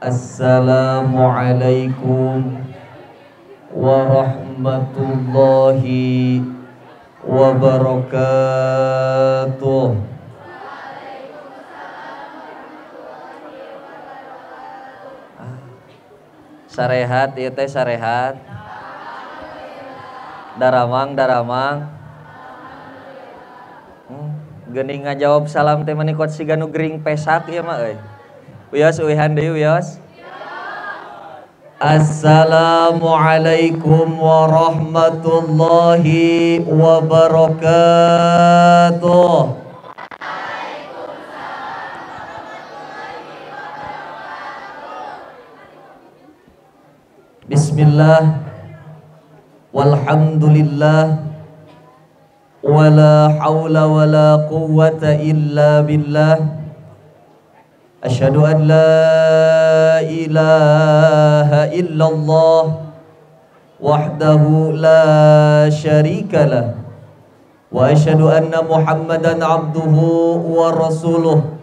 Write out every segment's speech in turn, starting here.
Assalamualaikum warahmatullahi wabarakatuh. Sarehat ieu teh sarehat. Daramang daramang. Geuning ngajawab salam teh mani kuat siga nu gering pesak ieu mah euy. Wios uihan deui wios. Assalamualaikum warahmatullahi wabarakatuh. Bismillah walhamdulillah wala hawla wala quwwata illa billah. Asyhadu an la ilaha illallah wahdahu la syarika lah wa asyhadu anna Muhammadan abduhu wa rasuluh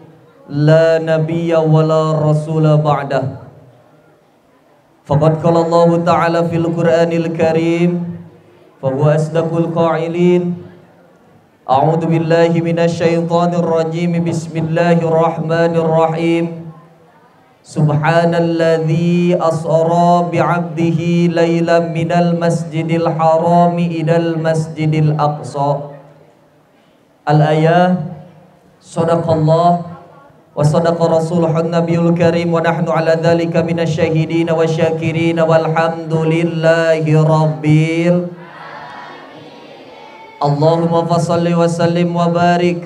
la nabiyya wa la rasula ba'dah. Faqad qala Allah ta'ala fil Qur'anil Karim fa huwa asdaqul qa'ilin. A'udzu billahi minasyaitonir rajim. Bismillahirrahmanirrahim. Subhanalladzi asra bi'abdihi lailan minal masjidil harami ilal masjidil aqsa. Al-ayah. Sadaqallah wa sadaqa rasuluhun nabiyul karim wa nahnu ala dzalika minasyahidin wasyakirin walhamdulillahi rabbil. Allahumma fassalli wa sallim wa barik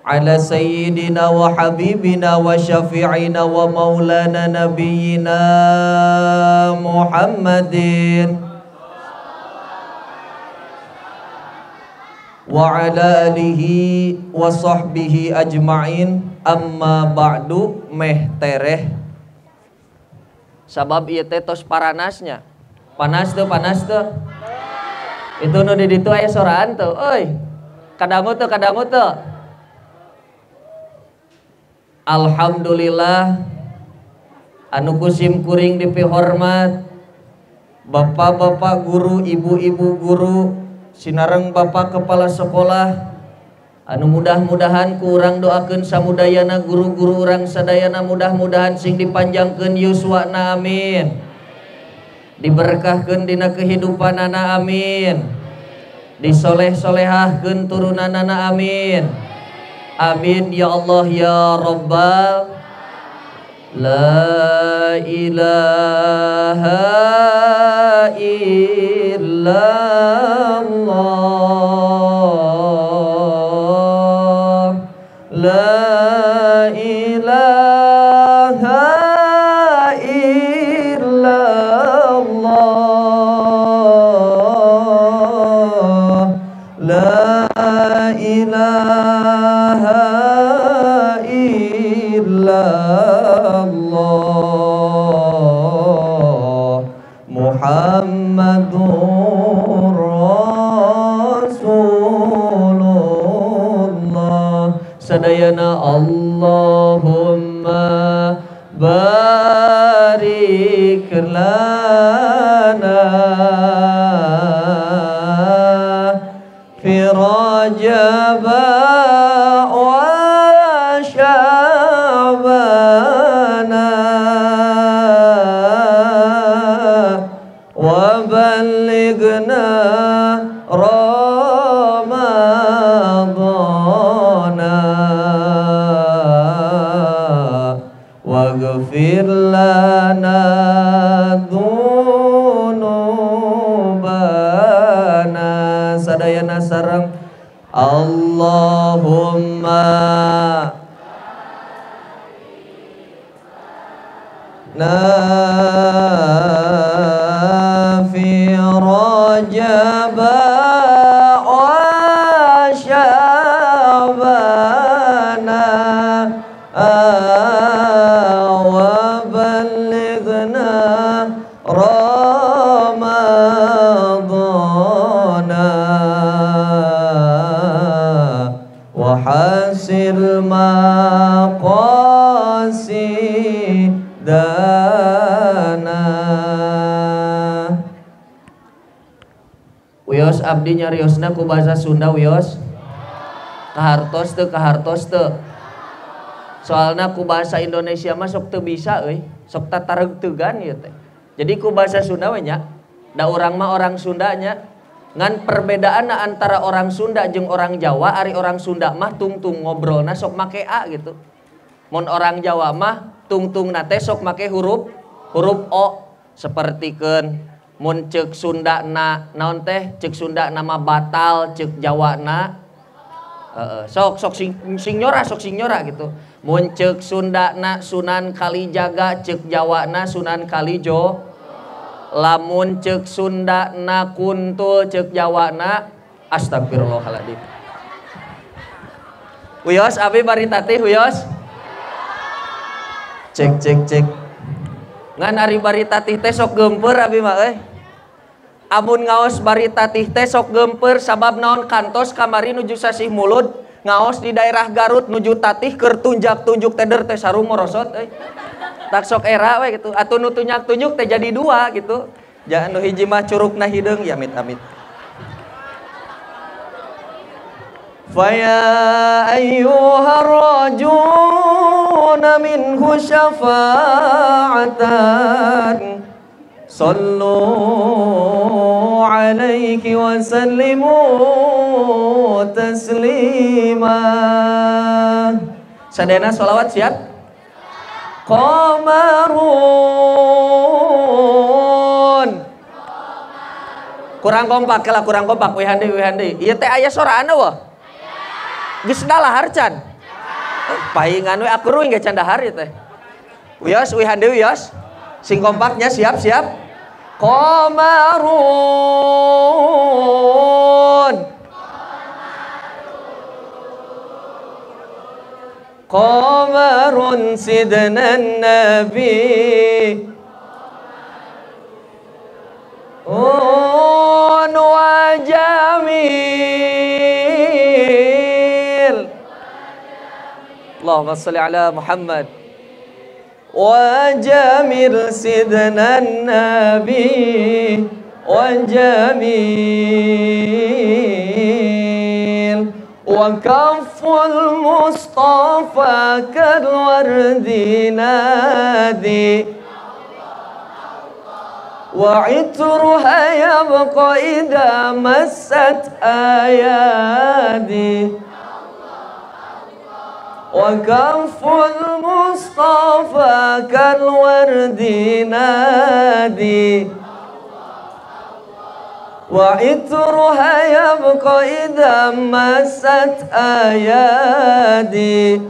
ala sayyidina wa habibina wa syafi'ina wa maulana nabiyyina Muhammadin wa ala alihi wa sahbihi ajma'in. Amma ba'du. Meh tereh sabab ieu teh tos paranasnya. Panas teu, panas teu. Itu nu di ditu aya soraan tuh, euy. Kadangu tuh, kadangu tuh. Alhamdulillah anu kusim kuring dipihormat bapak-bapak guru, ibu-ibu guru, sinareng bapak kepala sekolah anu mudah-mudahan ku urang doakeun samudayana guru-guru urang sadayana mudah-mudahan sing dipanjangkeun yuswana, amin. Diberkahkeun dina kehidupanana, amin. Disoleh-solehahkeun turunanana, amin. Amin ya Allah ya Rabbal. La ilaha illallah. La ilaha illallah. La ilaha illallah Muhammadur Rasulullah. Sadayana Allahumma barik lana fi Rajab wa Sya'bana wa ballighna Ramadana waghfir lana dzunubana. Sadayana sareng Allahumma na fi Rajab wa Sya'bana wa ballighna Ramadana wa hasil maqasidana. Wios abdi nyariosna ku bahasa Sunda wios. Kahartos teu kahartos teu. Soalna ku bahasa Indonesia mah sok teu bisa euy, sok tatareugteugan ieu teh. Jadi ku bahasa Sunda we nya. Da urang mah orang Sunda nya. Ngan perbedaanna antara orang Sunda jeung orang Jawa, ari orang Sunda mah tungtung ngobrolna sok make a gitu. Mun orang Jawa mah tungtungna teh sok make huruf huruf o, sapertikeun mun ceuk Sunda na naon teh, ceuk Sunda nama batal, ceuk Jawa na sok sok sing, sing nyora, sok sing nyora gitu. Mun ceuk Sunda na Sunan Kalijaga, ceuk Jawa na Sunan Kalijo. Lamun ceuk Sunda na kuntul, ceuk Jawa na astagfirullahaladzim. Wios abi bari tatih wios. Cek cek cek. Ngan ari bari tatih teh sok geumpeur abi mah euy. Amun ngaos bari tatih teh sok geumpeur sabab naon, kantos kamari nuju sasih mulud ngaos di daerah Garut nuju tatih keur tunjak-tunjuk teder teh sarung morosot euy. Tak sok era we gitu. Atuh nu tunjak-tunjuk teh jadi dua gitu. Jangan nu hiji mah curugna hideung ya amit amit. Faya ayyuhar rajuna minhu syafa'atan sallu alaihi wa sallimu taslima. Sadayana sholawat siap? Qamarun. Kurang kompak lah, kurang kompak. Wihandi wihandi. Ieu teh aya soraana wah. Geus dalahar can. Paingan we aku ruing ge can dahar ieu teh. Wios wihandi wios. Sing kompaknya siap siap. Qamarun. Qamarun sidna nabi un wa jamil. Allahumma salli ala Muhammad. Wa jamil sidna nabi wa jamil. Wa kafful Mustafa kalwardi nadi wa itruha yabqa idha massat ayadi. Wa kafful Mustafa kalwardi nadi wa itruha yabqa idha massat ayadi.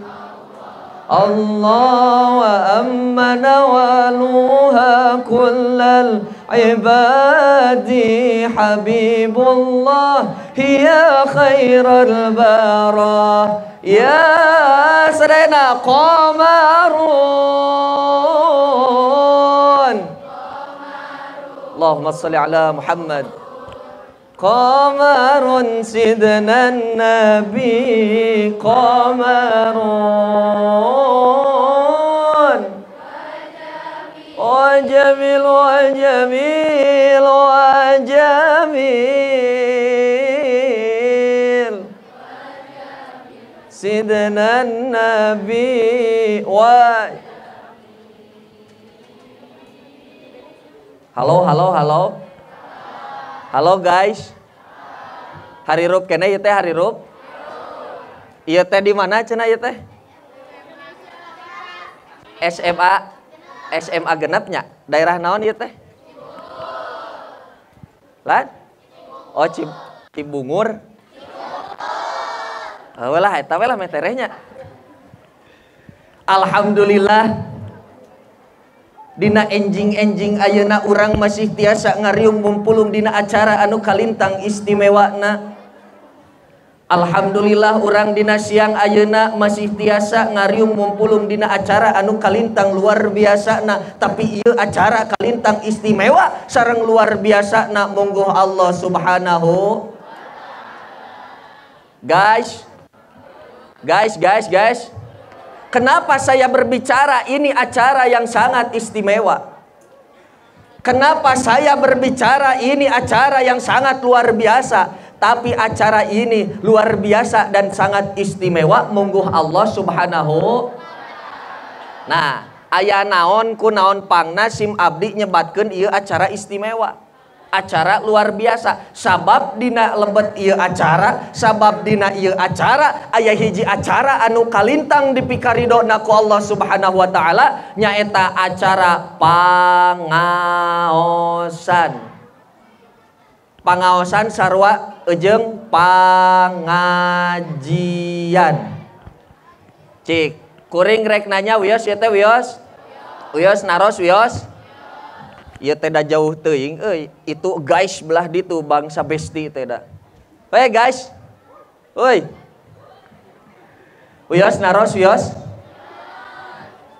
Allah wa amma nawaluha kullal ibadi habibullah hiya khairal bara. Ya sadayana qamarun. Allahumma salli ala Muhammad. Qamarun sidna nabi qamarun wa jamil wa jamil wa jamil sidna nabi wa. Halo halo halo. Halo guys. Harirup kene ieu teh harirup. Ieu teh di mana cenah ieu teh? SMA SMA genepnya. Daerah naon ieu teh? Lan? Oh Cibungur. Heuh lah eta we lah meterehnya. Alhamdulillah. Dina enjing-enjing ayeuna urang masih tiasa ngariung mumpulung dina acara anu kalintang istimewana. Alhamdulillah urang dina siang ayeuna masih tiasa ngariung mumpulung dina acara anu kalintang luar biasana. Tapi ieu acara kalintang istimewa sareng luar biasana monggo Allah subhanahu. Guys, guys, guys, guys. Kenapa saya berbicara ini acara yang sangat istimewa? Kenapa saya berbicara ini acara yang sangat luar biasa? Tapi acara ini luar biasa dan sangat istimewa mungguh Allah Subhanahu. Nah, aya naon ku naon pangna sim abdi nyebatkeun ieu acara istimewa. Acara luar biasa. Sabab dina lebet ieu acara, sabab dina ieu acara aya hiji acara anu kalintang dipikaridona ku Allah Subhanahu wa taala, nyaeta acara pangaosan. Pangaosan sarua jeung pangajian. Cik, kuring rek nanya wios ieu teh wios? Wios naros wios? Ieu teh da jauh teuing euy, itu guys belah ditu bangsa besti teh da. Hei guys. Euy. Wios naros wios?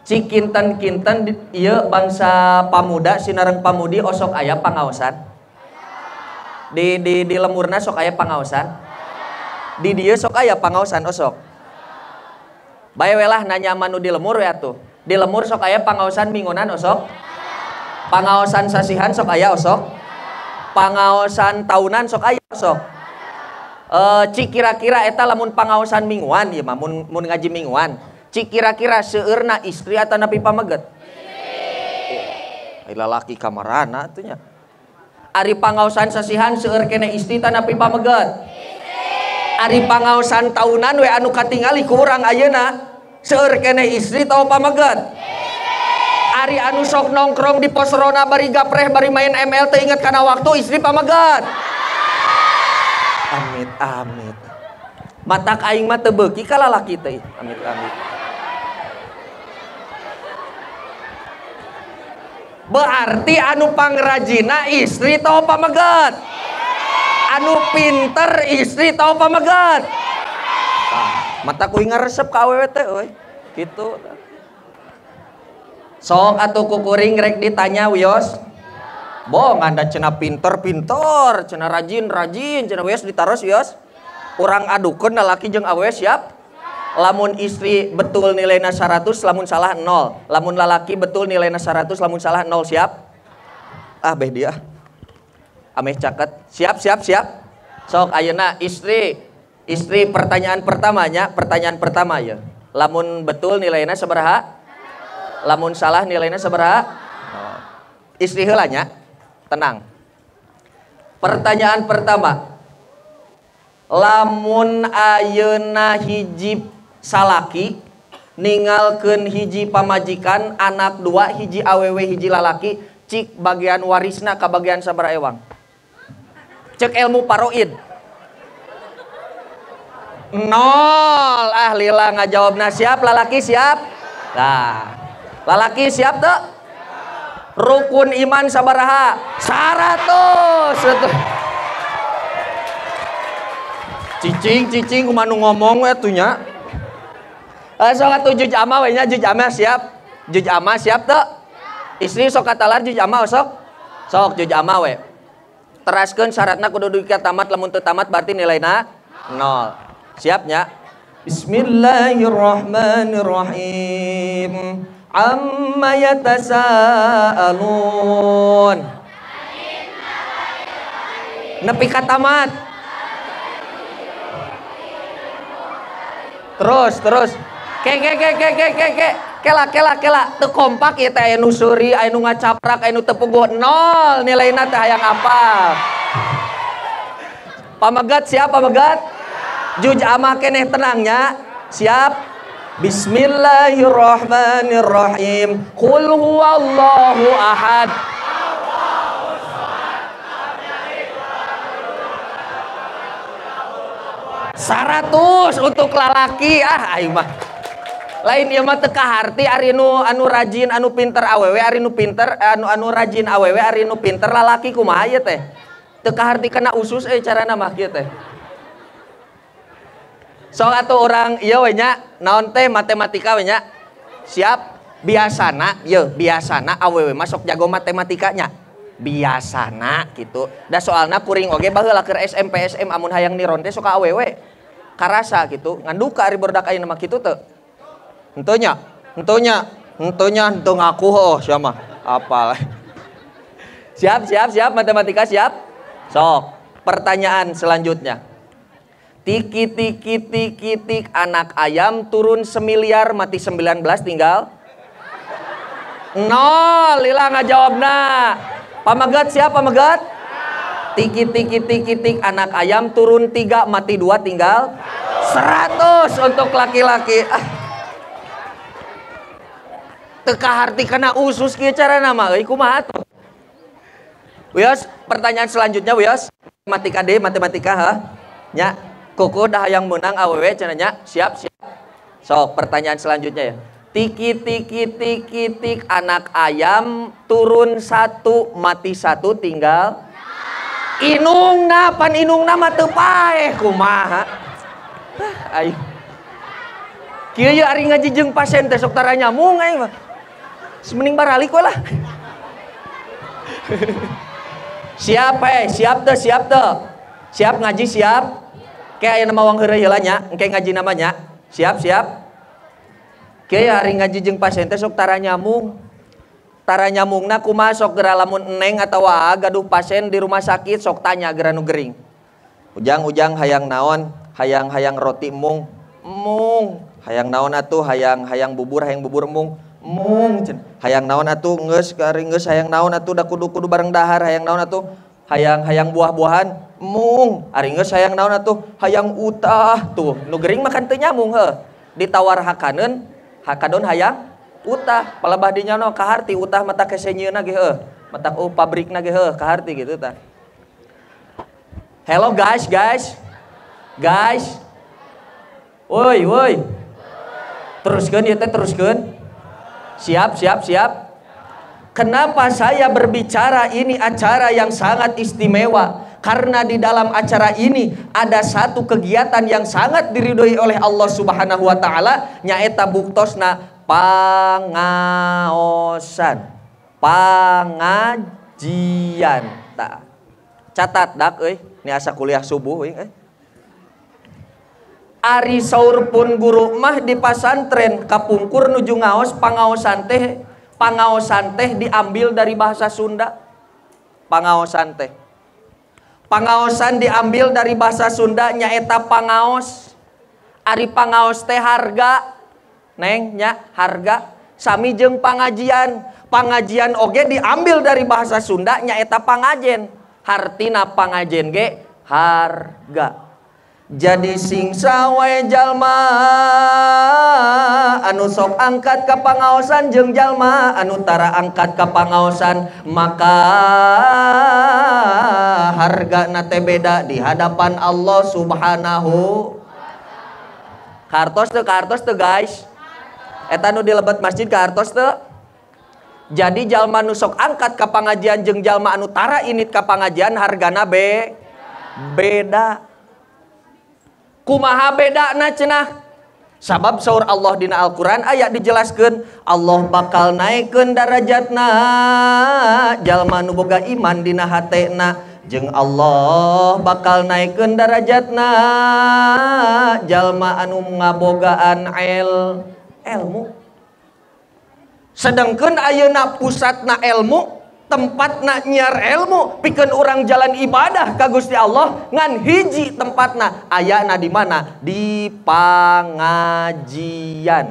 Cik kinten-kinten ieu bangsa pamuda sinareng pamudi osok aya pangaosan. Di lemurna sok aya pangaosan. Di dieu sok aya pangaosan osok. Bae we lah nanya manu di lemur we atuh. Di lemur sok aya pangaosan minggunan osok. Pangaosan sasihan sok aya osok. Pangaosan tahunan sok aya osok. Cik kira-kira eta lamun pangaosan mingguan ieu mah mun ngaji mingguan. Cik kira-kira seueurna istri atanapi pameget? Istri. Lalaki kamarana atuh nya. Ari pangaosan sasihan seueur kene istri tanapi pameget? Istri. Ari pangaosan tahunan we anu katingali ku urang ayeuna seueur kene istri tawa pameget? Ari anu sok nongkrong di pos rona bari gapreh bari main ML teu inget kana waktu istri pameget. Amit amit. Matak aing mah teu beuki ka lalaki teh. Amit amit. Berarti anu pangrajina istri tawa pameget? Anu pinter istri tawa pameget? Matak kuing ngaresep ka awewe teh euy. Kitu. Sok atuh kukuring rek ditanya wios. Bohong anda cenah pinter-pinter, cenah rajin-rajin, cenah wios ditaros wios. Urang adukeun lalaki jeung awewe siap? Lamun istri betul nilainya 100, lamun salah 0. Lamun lalaki betul nilainya 100, lamun salah 0, siap? Ah beh dia. Ameh caket. Siap, siap, siap. Sok ayeuna istri, istri pertanyaan pertamanya, pertanyaan pertama ya. Lamun betul nilainya sabaraha? Lamun salah nilainya sabaraha? Oh. Istri heula nya. Tenang. Pertanyaan pertama. Lamun ayeuna hiji salaki ningalkeun hiji pamajikan anak dua hiji awewe hiji lalaki, cik bagian warisna ka bagian sabaraha ewang? Cek ilmu paroid. 0. Ah lila ngajawabna. Siap lalaki siap? Nah. Lalaki siap tuh? Rukun iman sabaraha? 100. Cicing cicing kumaha nu ngomong we atuh nya. Sok atuh juj ama we nya, juj ama siap. Juj ama siap tuh? Istri sok katalar juj ama sok? Sok juj ama we. Teraskeun syaratna kudu dugi ka tamat, lamun teu tamat berarti nilaina 0. Siap nya? Bismillahirrahmanirrahim. Amma yatasaalun. Nepi ka tamat. Terus terus. Ke ke ke ke ke ke ke. Kela kela kela teu kompak ieu teh aya nu seuri, aya nu ngacaprak, aya nu teu puguh. 0 nilaina teh hayang apal. Pamegat siap pamegat? Juj ama keneh tenangnya. Siap? Bismillahirrahmanirrahim. Qul huwallahu ahad. 100 untuk lalaki. Ah aing mah. Lain ieu mah teu kaharti ari nu anu rajin anu pinter awewe ari nu pinter anu rajin awewe ari nu pinter lalaki kumaha ieu teh? Teu kaharti kana usus euy carana mah kieu teh. Sok atuh urang ieu we nya, naon teh matematika we nya. Siap? Biasana ieu, biasana awewe mah sok jago matematikanya. Biasana gitu. Da soalna kuring oge baheula keur SMP SMA mun hayang niron teh sok ka awewe. Karasa gitu, ngan duka ari barudak ayeuna mah kitu teu. Henteu nya, henteu nya, henteu nya, henteu ngaku heuh sia mah. Apal. Siap, siap, siap, matematika siap? Sok, pertanyaan selanjutnya. Tiki tiki tiki tik anak ayam turun semiliar mati 19 tinggal 0. Lila ngajawabna. Pamegat siap pamegat? Tiki tiki tiki tik anak ayam turun 3 mati 2 tinggal 100 untuk laki-laki. Ah. Teka harti kana usus kieu carana mah euy kumaha tuh? Wios, pertanyaan selanjutnya wios. Matematika D, matematika ha. Nya, kuku dah yang menang awewe cenah nya. Siap, siap. Sok, pertanyaan selanjutnya ya. Tiki tiki tiki tik anak ayam turun 1 mati 1 tinggal inungna pan inungna mah teu paeh kumaha. Ayo. Kieu ye ari ngaji jeung pasien teh sok tara nyambung aing mah. Mending baralik we lah. Siap siap teu, siap teu. Siap ngaji siap. Ke aya nama wang heureuy heula nya, engke ngaji namanya. Siap, siap. Kieu hari ngaji jeung pasien teh sok tara nyambung. Tara nyambungna kumaha sok geura lamun eneng atawa gaduh pasien di rumah sakit sok tanya geura nu gering. Ujang-ujang hayang naon? Hayang-hayang roti mung. Mung. Hayang naon atuh? Hayang-hayang bubur, hayang bubur mung. Mung. Hayang naon atuh? Geus ari geus hayang naon atuh da kudu-kudu bareng dahar hayang naon atuh? Hayang-hayang buah-buahan mung. Ari geus hayang naon atuh? Hayang utah tuh. Nu gering mah kan teu nyambung heuh. Ditawar hakaneun, hakadon hayang utah. Palebah dinya no kaharti utah mata kesenyeuna ge heuh. Matak oh pabrikna ge heuh kaharti gitu tah. Hello guys, guys. Guys. Woi, woi. Teruskeun ieu teh teruskeun. Siap, siap, siap. Kenapa saya berbicara ini acara yang sangat istimewa? Karena di dalam acara ini ada satu kegiatan yang sangat diridhoi oleh Allah Subhanahu wa taala, nyaeta buktosna pangaosan, pangajian. Tah. Catat dak euy, ini asa kuliah subuh euy. Ari saur pun guru mah di pasantren kapungkur nuju ngaos pangaosan teh. Pangaosan teh diambil dari bahasa Sunda. Pangaosan teh. Pangaosan diambil dari bahasa Sunda nyaeta pangaos. Ari pangaos teh harga. Neng nya harga sami jeung pangajian. Pangajian oge diambil dari bahasa Sunda nyaeta pangajen. Hartina pangajen ge harga. Jadi singsa wae jalma anu sok angkat ka pangaosan jeung jalma anu tara angkat ka pangaosan maka hargana teh beda di hadapan Allah Subhanahu. Kartos teu guys. Eta nu di lebet masjid kartos teu. Jadi jalma nu sok angkat ka pangajian jeung jalma anu tara init ka pangajian hargana beda. Kumaha bedana cenah? Sabab saur Allah dina Al-Qur'an aya dijelaskeun Allah bakal naikeun darajatna jalma nu boga iman dina hatena jeung Allah bakal naikeun darajatna jalma anu ngabogaan ilmu. Sedangkeun ayeuna pusatna ilmu, tempatna nyiar ilmu pikeun urang jalan ibadah ka Gusti Allah ngan hiji tempatna ayana di mana? Di pangajian.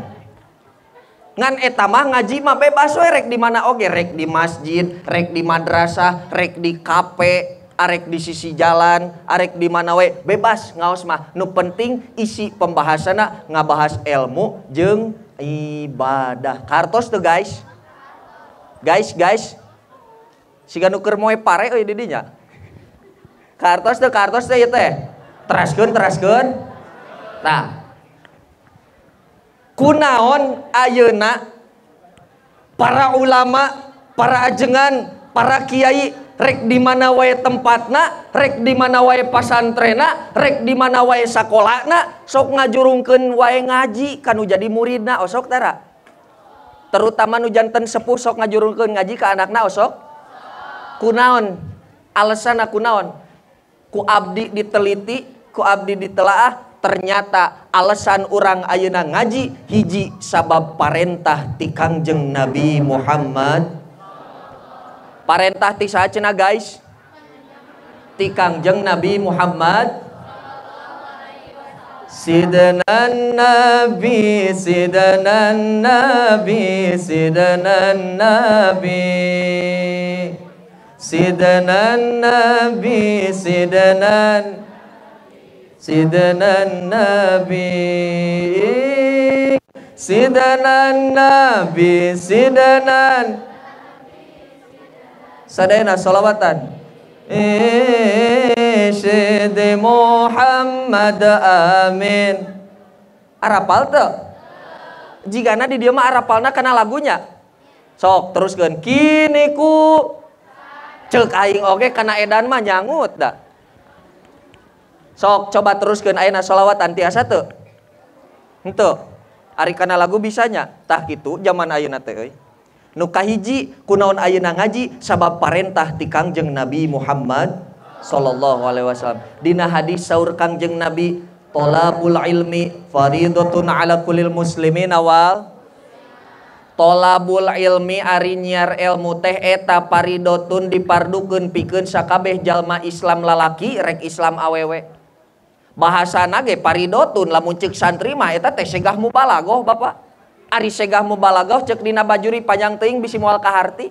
Ngan eta mah ngaji mah bebas we rek di mana oge, rek di masjid, rek di madrasah, rek di kafe, arek di sisi jalan, arek di mana we bebas ngaos mah. Nu penting isi pembahasanna ngabahas ilmu jeung ibadah. Kartos tuh guys. Guys, guys. Siga nu keur moe pare euy di dinya. Kartos teh ieu teh. Teraskeun, teraskeun. Tah. Kunaon ayeuna para ulama, para ajengan, para kiai rek di mana wae tempatna, rek di mana wae pasantrena, rek di mana wae sakolana, sok ngajurungkeun wae ngaji kanu jadi muridna osok tara. Terutama nu janten sepuh sok ngajurungkeun ngaji ka anakna osok. Kunaon alasan kunaon ku abdi diteliti, ku abdi ditelaah, ternyata alasan urang ayeuna ngaji hiji sabab parentah ti Kangjeng Nabi Muhammad. Parentah ti saha cenah guys? Ti Kangjeng Nabi Muhammad. Sidna Nabi, Sidna Nabi, Sidna Nabi, Sidna Nabi, Sidna, Sidna Nabi, Sidna Nabi, Sidna. Sadayana sholawatan. Syed Muhammad amin. Arapal teu? Jigana di dieu mah arapalna kana lagunya. Sok teruskeun kini ku ceuk aing oge kana edan mah nyangut da. Sok coba teruskeun ayeuna sholawatan tiasa teu? Henteu. Ari kana lagu bisanya. Tah kitu zaman ayeuna teh euy. Nu kahiji kunaon ayeuna ngaji sabab parentah ti Kangjeng Nabi Muhammad sallallahu alaihi wasallam. Dina hadis saur Kangjeng Nabi, tolabul ilmi faridatun ala kulil muslimin awal. Tolabul ilmi ari nyiar ilmu teh eta paridotun dipardukeun pikeun sakabeh jalma Islam lalaki rek Islam awewe. Bahasana ge paridotun lamun ceuk santri mah eta teh segah mubalagoh Bapak. Ari segah mubalagoh ceuk dina bajuri panjang teuing bisi moal kaharti.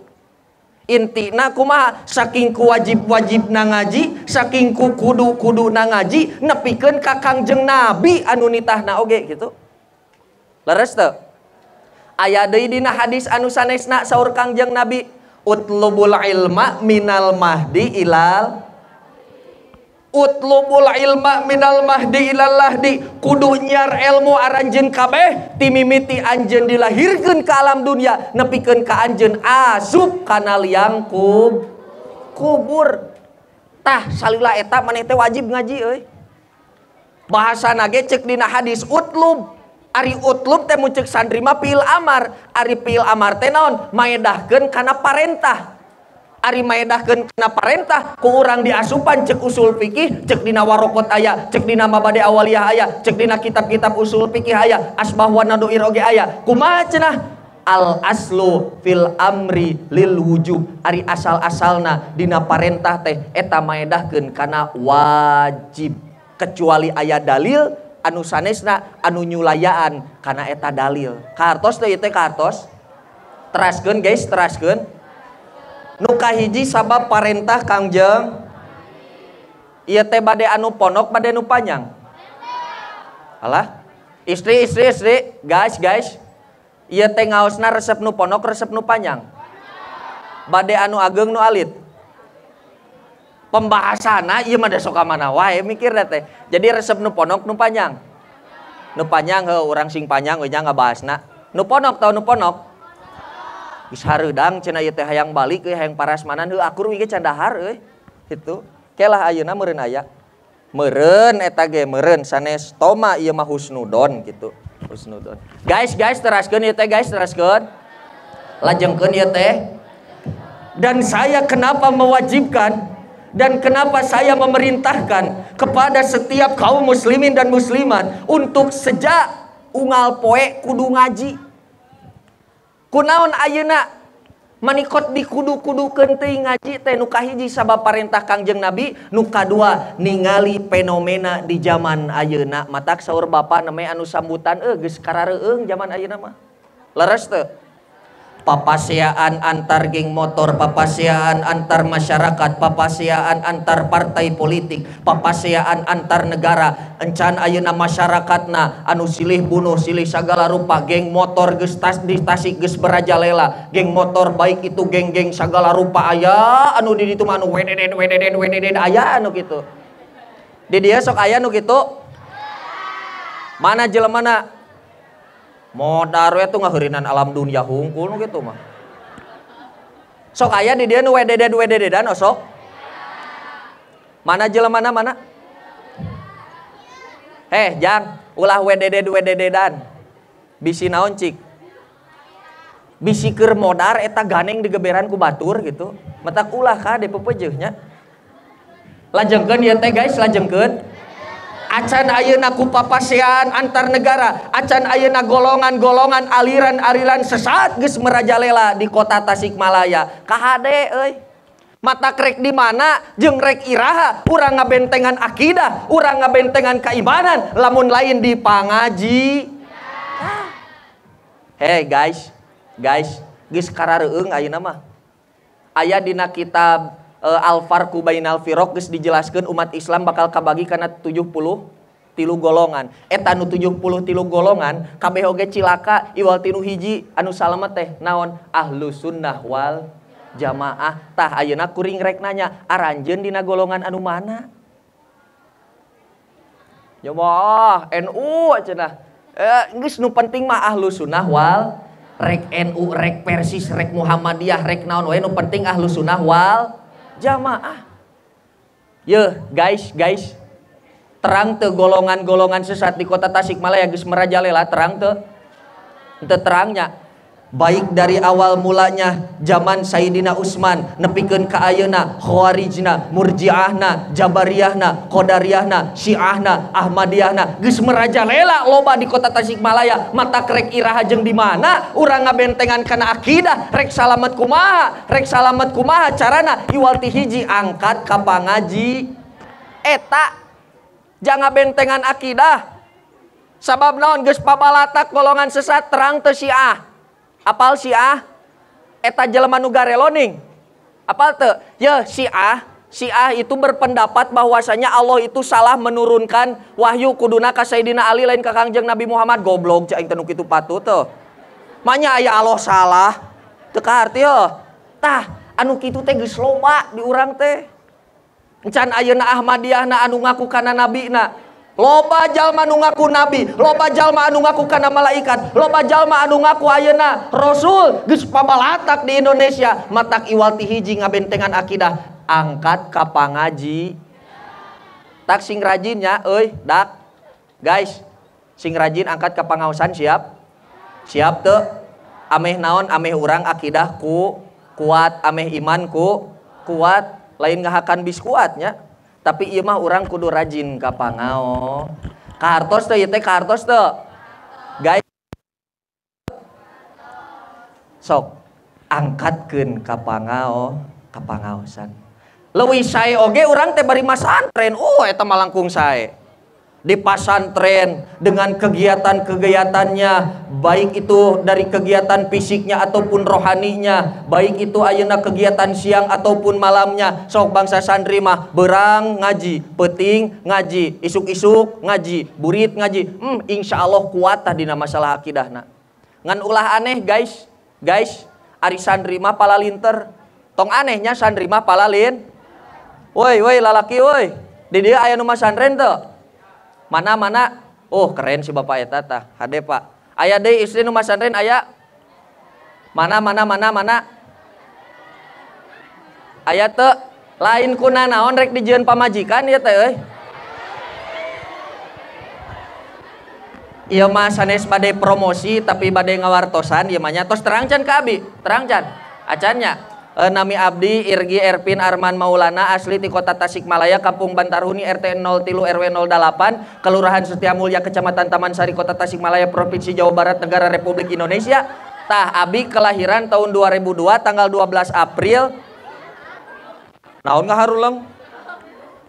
Intina kumaha saking ku wajib-wajibna ngaji, saking ku kudu-kuduna ngaji nepikeun ka Kangjeng Nabi anu nitahna oge gitu. Leres teu? Aya deui dina hadis anu sanesna saur Kangjeng Nabi, utlubul ilma minal mahdi ilal. Utlubul ilma minal mahdi ilal lahdi. Kudu nyiar ilmu aranjeun kabeh timimiti anjeun dilahirkeun ka alam dunia nepikeun ka anjeun asup kana liang kubur. Tah salila eta maneh teh wajib ngaji euy. Bahasana ge ceuk dina hadis utlub. Ari utlub teh mun ceuk santri mah fiil amar. Ari fiil amar teh naon? Maedahkeun kana parentah. Ari maedahkeun kana parentah ku urang diasupan cek usul fikih, cek dina warokot aya, cek dina mabadi awaliyah aya, cek dina kitab-kitab usul fikih aya, asbah wa naduir oge aya. Kumaha cenah? Al aslu fil amri lil wujub. Ari asal-asalna dina parentah teh eta maedahkeun kana wajib, kecuali aya dalil anu sanesna anu nyulayaan kana eta dalil. Kahartos teh ieu teh kahartos. Teraskeun guys, teraskeun. Nu kahiji sabab parentah Kangjeng ieu teh bade anu pondok bade nu panjang. Alah, istri istri istri, guys guys. Ieu teh ngaosna resep nu pondok resep nu panjang. Bade anu ageng nu alit. Pembahasanna ieu mah da sok ka mana wae mikirna teh. Jadi resep nu pondok nu panjang. Nu panjang heuh urang sing panjang we nya ngabahasna. Nu pondok tau nu pondok. Geus hareudang cenah ieu teh hayang balik euy hayang parasmanan heuh akur we ge can dahar euy. Kitu. Kelah ayeuna meureun aya. Meureun eta ge meureun sanes toma ieu mah husnudon kitu. Husnudon. Guys guys teraskeun ieu teh guys teraskeun. Lajengkeun ieu teh. Dan saya kenapa mewajibkan dan kenapa saya memerintahkan kepada setiap kaum muslimin dan muslimat untuk sejak unggal poe kudu ngaji. Kunaon ayeuna manikot dikudu-kudukeun teuing ngaji teh nu kahiji sabab parentah Kangjeng Nabi, nu kadua ningali fenomena di zaman ayeuna. Matak saur bapak namanya anu sambutan geus karareueung zaman ayeuna mah. Leres teu? Papasiaan antar geng motor, papasiaan antar masyarakat, papasiaan antar partai politik, papasiaan antar negara. Encan ayeuna masyarakatna anu silih bunuh, silih sagala rupa, geng motor geus tas di Tasik geus berajalela, geng motor baik itu geng-geng sagala rupa aya anu di ditu mah anu wededen wededen wededen aya anu kitu. Di dieu sok aya nu kitu. Mana jelemana? Modar we tuh ngaheurinan alam dunia hungkul nu kitu mah. Sok aya di dieu nu wededen wedededan osok. Mana jelemana mana? Heh, jang, ulah wededen wedededan. Bisi naon cik? Bisi keur modar eta ganeng digeberan ku batur gitu. Matak ulah ka depepeujeuh nya. Lajengkeun ieu teh guys, lajengkeun. Acan ayeuna ku papasean antar negara, acan ayeuna golongan-golongan aliran-aliran sesat geus merajalela di kota Tasikmalaya. Kahade euy. Mata krek di mana jeung rek iraha, urang ngabentengan akidah, urang ngabentengan keimanan, lamun lain di pangaji. Hey guys, guys, geus karareueung ayeuna mah. Aya dina kitab Al-Farqu Bainal Firaq geus dijelaskeun umat Islam bakal kabagi kana 73 golongan. Eta nu 73 golongan kabeh oge cilaka iwal tinu hiji anu salamet teh naon? Ahlus Sunnah wal Jamaah. Tah ayeuna kuring rek nanya, aranjeun dina golongan anu mana? Jamaah NU cenah. Geus nu penting mah Ahlus Sunnah wal rek NU, rek Persis, rek Muhammadiyah, rek naon wae nu penting Ahlus Sunnah wal Jamaah. Yeuh, guys, guys. Terang teu golongan-golongan sesat di kota Tasikmalaya geus merajalela, terang teu? Teu terangnya. Baik dari awal mulanya zaman Sayyidina Utsman nepikeun ka ayeuna Khawarijna, Murji'ahna, Jabariyahna, Qadariyahna, Syiahna, Ahmadiyahna geus merajalela loba di kota Tasikmalaya. Mata krek iraha jeung di mana urang ngabentengan kana akidah, rek salamet kumaha, rek salamet kumaha carana iwal ti hiji angkat ka pangaji. Eta jangan bentengan akidah. Sabab naon geus pabalatak golongan sesat terang teu Syiah. Apal Syiah? Eta jelema nu gareloning. Apal teu? Yeuh, Syiah, Syiah itu berpendapat bahwasanya Allah itu salah menurunkan wahyu kuduna ka Sayyidina Ali lain ka Kangjeng Nabi Muhammad. Goblok cai aing teh nu kitu patut teu. Manya aya Allah salah. Teu kaharti heuh. Tah, anu kitu teh geus loba di urang teh. Encan ayeuna Ahmadiyahna anu ngaku kana nabina. Loba jalma anu ngaku nabi, loba jalma anu ngaku kana malaikat, loba jalma anu ngaku ayeuna rasul geus pabalatak di Indonesia. Matak iwal ti hiji ngabentengan akidah, angkat ka pangaji. Tak sing rajinnya euy, dak. Guys, sing rajin angkat ka pangaosan siap? Siap teu? Ameh naon ameh urang akidah ku kuat, ameh iman ku kuat, lain ngahakan bis kuatnya. Tapi ieu mah urang kudu rajin ka pangao. Kahartos teu ieu teh, kahartos teu? Guys. Sok angkatkeun ka pangao, ka pangaosan. Leuwih sae oge urang teh bari masantren. Oh eta mah langkung sae. Di pasantren dengan kegiatan-kegiatannya, baik itu dari kegiatan fisiknya ataupun rohaninya, baik itu ayeuna kegiatan siang ataupun malamnya. Sok bangsa santri mah berang ngaji, peuting ngaji, isuk-isuk ngaji, burit ngaji. Insya Allah kuat tah dina masalah akidahna. Ngan ulah aneh guys, guys, ari santri mah palalinter. Tong anehnya santri mah palalin. Woi, woi lalaki woi. Di dieu aya nu masantren teu? Mana-mana, oh keren si bapak eta tah, hade pak. Aya deui istri nu masantren aya. Mana mana mana mana. Aya teu lain kuna naon rek dijieun pamajikan ieu teh euy. Ieu mah sanes bade promosi tapi bade ngawartosan ieu mah nya. Tos terang can ka abi, terang can. Acan nya. Nami abdi Irgi Erpin Arman Maulana asli di kota Tasikmalaya, Kampung Bantarhuni, RT 03 RW 08, Kelurahan Setiamulya, Kecamatan Taman Sari, Kota Tasikmalaya, Provinsi Jawa Barat, Negara Republik Indonesia. Tah abi kelahiran tahun 2002 tanggal 12 April. Naon ngaharuleng?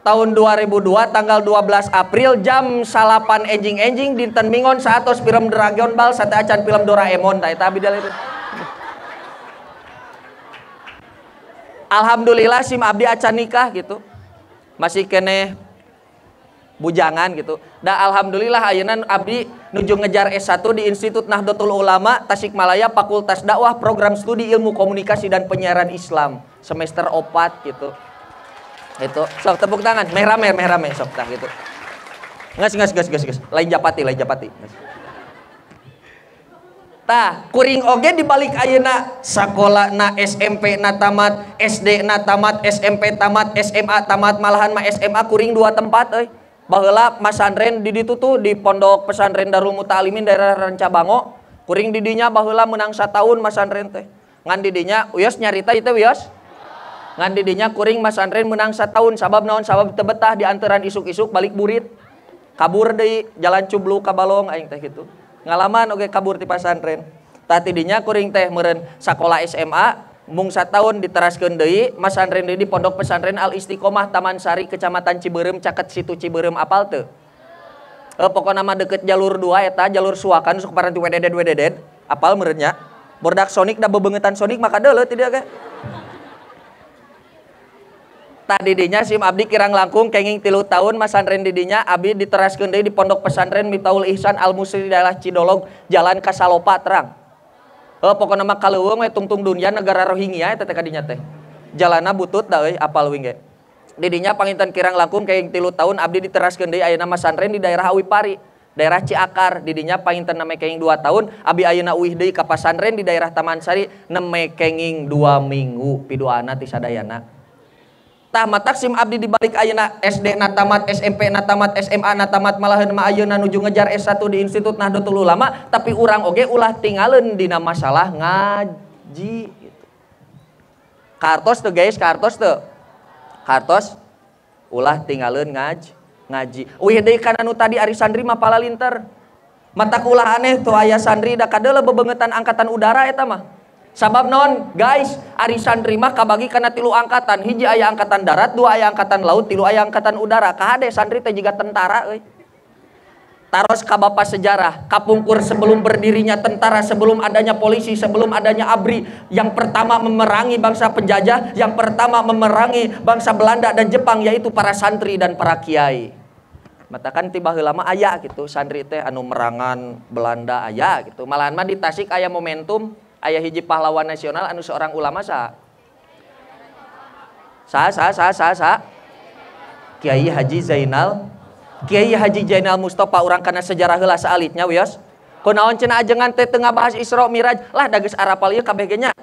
Tahun 2002 tanggal 12 April jam 8 enjing-enjing dinten Mingon saatos film Dragon Ball sate acan film Doraemon. Tah eta abdi dalil. Alhamdulillah sim abdi acan nikah gitu. Masih keneh bujangan gitu. Da alhamdulillah ayeuna abdi nuju ngejar S1 di Institut Nahdlatul Ulama Tasikmalaya Fakultas Dakwah Program Studi Ilmu Komunikasi dan Penyiaran Islam semester 4 gitu. Itu sok tepuk tangan, meh rame sok tah gitu. Nges nges nges nges nges. Lain japati, lain japati. Nges. Tah, kuring oge dibalik ayeuna sakola na SMP na tamat, SD na tamat, SMP tamat, SMA tamat, malahan mah SMA kuring 2 tempat euy. Baheula masantren di ditu tuh di Pondok Pesantren Darul Muta'alimin daerah Rancabango, kuring di dinya baheula menang sataun masantren teh. Ngan di dinya wios nyarita ieu teh wios. Ngan di dinya kuring masantren menang sataun sabab naon sabab teu betah di anteran isuk-isuk balik burit. Kabur deui jalan cubluk ka balong aing teh kitu. Ngalaman oge kabur ti pasantren. Tah tidinya kuring teh meureun sakola SMA mung sataun diteraskeun deui masantren deui di Pondok Pesantren Al Istiqomah Taman Sari Kecamatan Cibeureum caket situ Cibeureum apal teu? Pokona mah deket jalur 2 eta jalur Suakan sok paranti wededed wededed apal meureun nya. Bordak Sonic da bebeungetan Sonic maka deuleu ti dieu ge. Tah didinya sim abdi kirang langkung kenging 3 tahun masantren didinya abdi diteraskeun deui di Pondok Pesantren Miftahul Ihsan Al Musri di daerah Cidolog Jalan Kasalopa terang. Pokona mah kaleuweung we tungtung dunia negara Rohingya eta teh kadinya teh. Jalana butut da euy apal wing ge. Didinya panginten kirang langkung kenging 3 tahun abdi diteraskeun deui ayeuna masantren di daerah Awipari, daerah Ciakar. Didinya panginten name kenging 2 tahun abdi ayeuna uih deui ka pasantren di daerah Taman Sari neme kenging 2 minggu piduana ti sadayana. Tah matak sim abdi dibalik ayeuna SD na tamat, SMP na tamat, SMA na tamat, malahan mah ayeuna nuju ngejar S1 di Institut Nahdlatul Ulama, tapi urang oge ulah tingaleun dina masalah ngaji gitu. Kartos teu guys, kartos teu. Kartos ulah tingaleun ngaji. Uih deui kana nu tadi ari santri mah palalinter. Matak ulah aneh tuh aya santri da kadeuleu bebeungetan angkatan udara eta mah. Sabab non guys, ari santri mah kabagi kana 3 angkatan, hiji aya angkatan darat, 2 aya angkatan laut, 3 aya angkatan udara. Kahade santri teh jiga tentara euy. Taros ka bapak sejarah, kapungkur sebelum berdirinya tentara, sebelum adanya polisi, sebelum adanya ABRI, yang pertama memerangi bangsa penjajah, yang pertama memerangi bangsa Belanda dan Jepang yaitu para santri dan para kiai. Matakan tiba heula mah aya gitu, santri teh anu merangan Belanda aya gitu. Malahan mah di Tasik aya momentum aya hiji pahlawan nasional anu seorang ulama saha? Saha saha saha saha saha? Kiai Haji Zainal. Kiai Haji Zainal Mustafa urang kana sejarah heula saalitnya wios. Kunaon cenah ajengan teh teu ngabahas Isra Miraj? Lah da geus arapal ieu kabeh ge nya.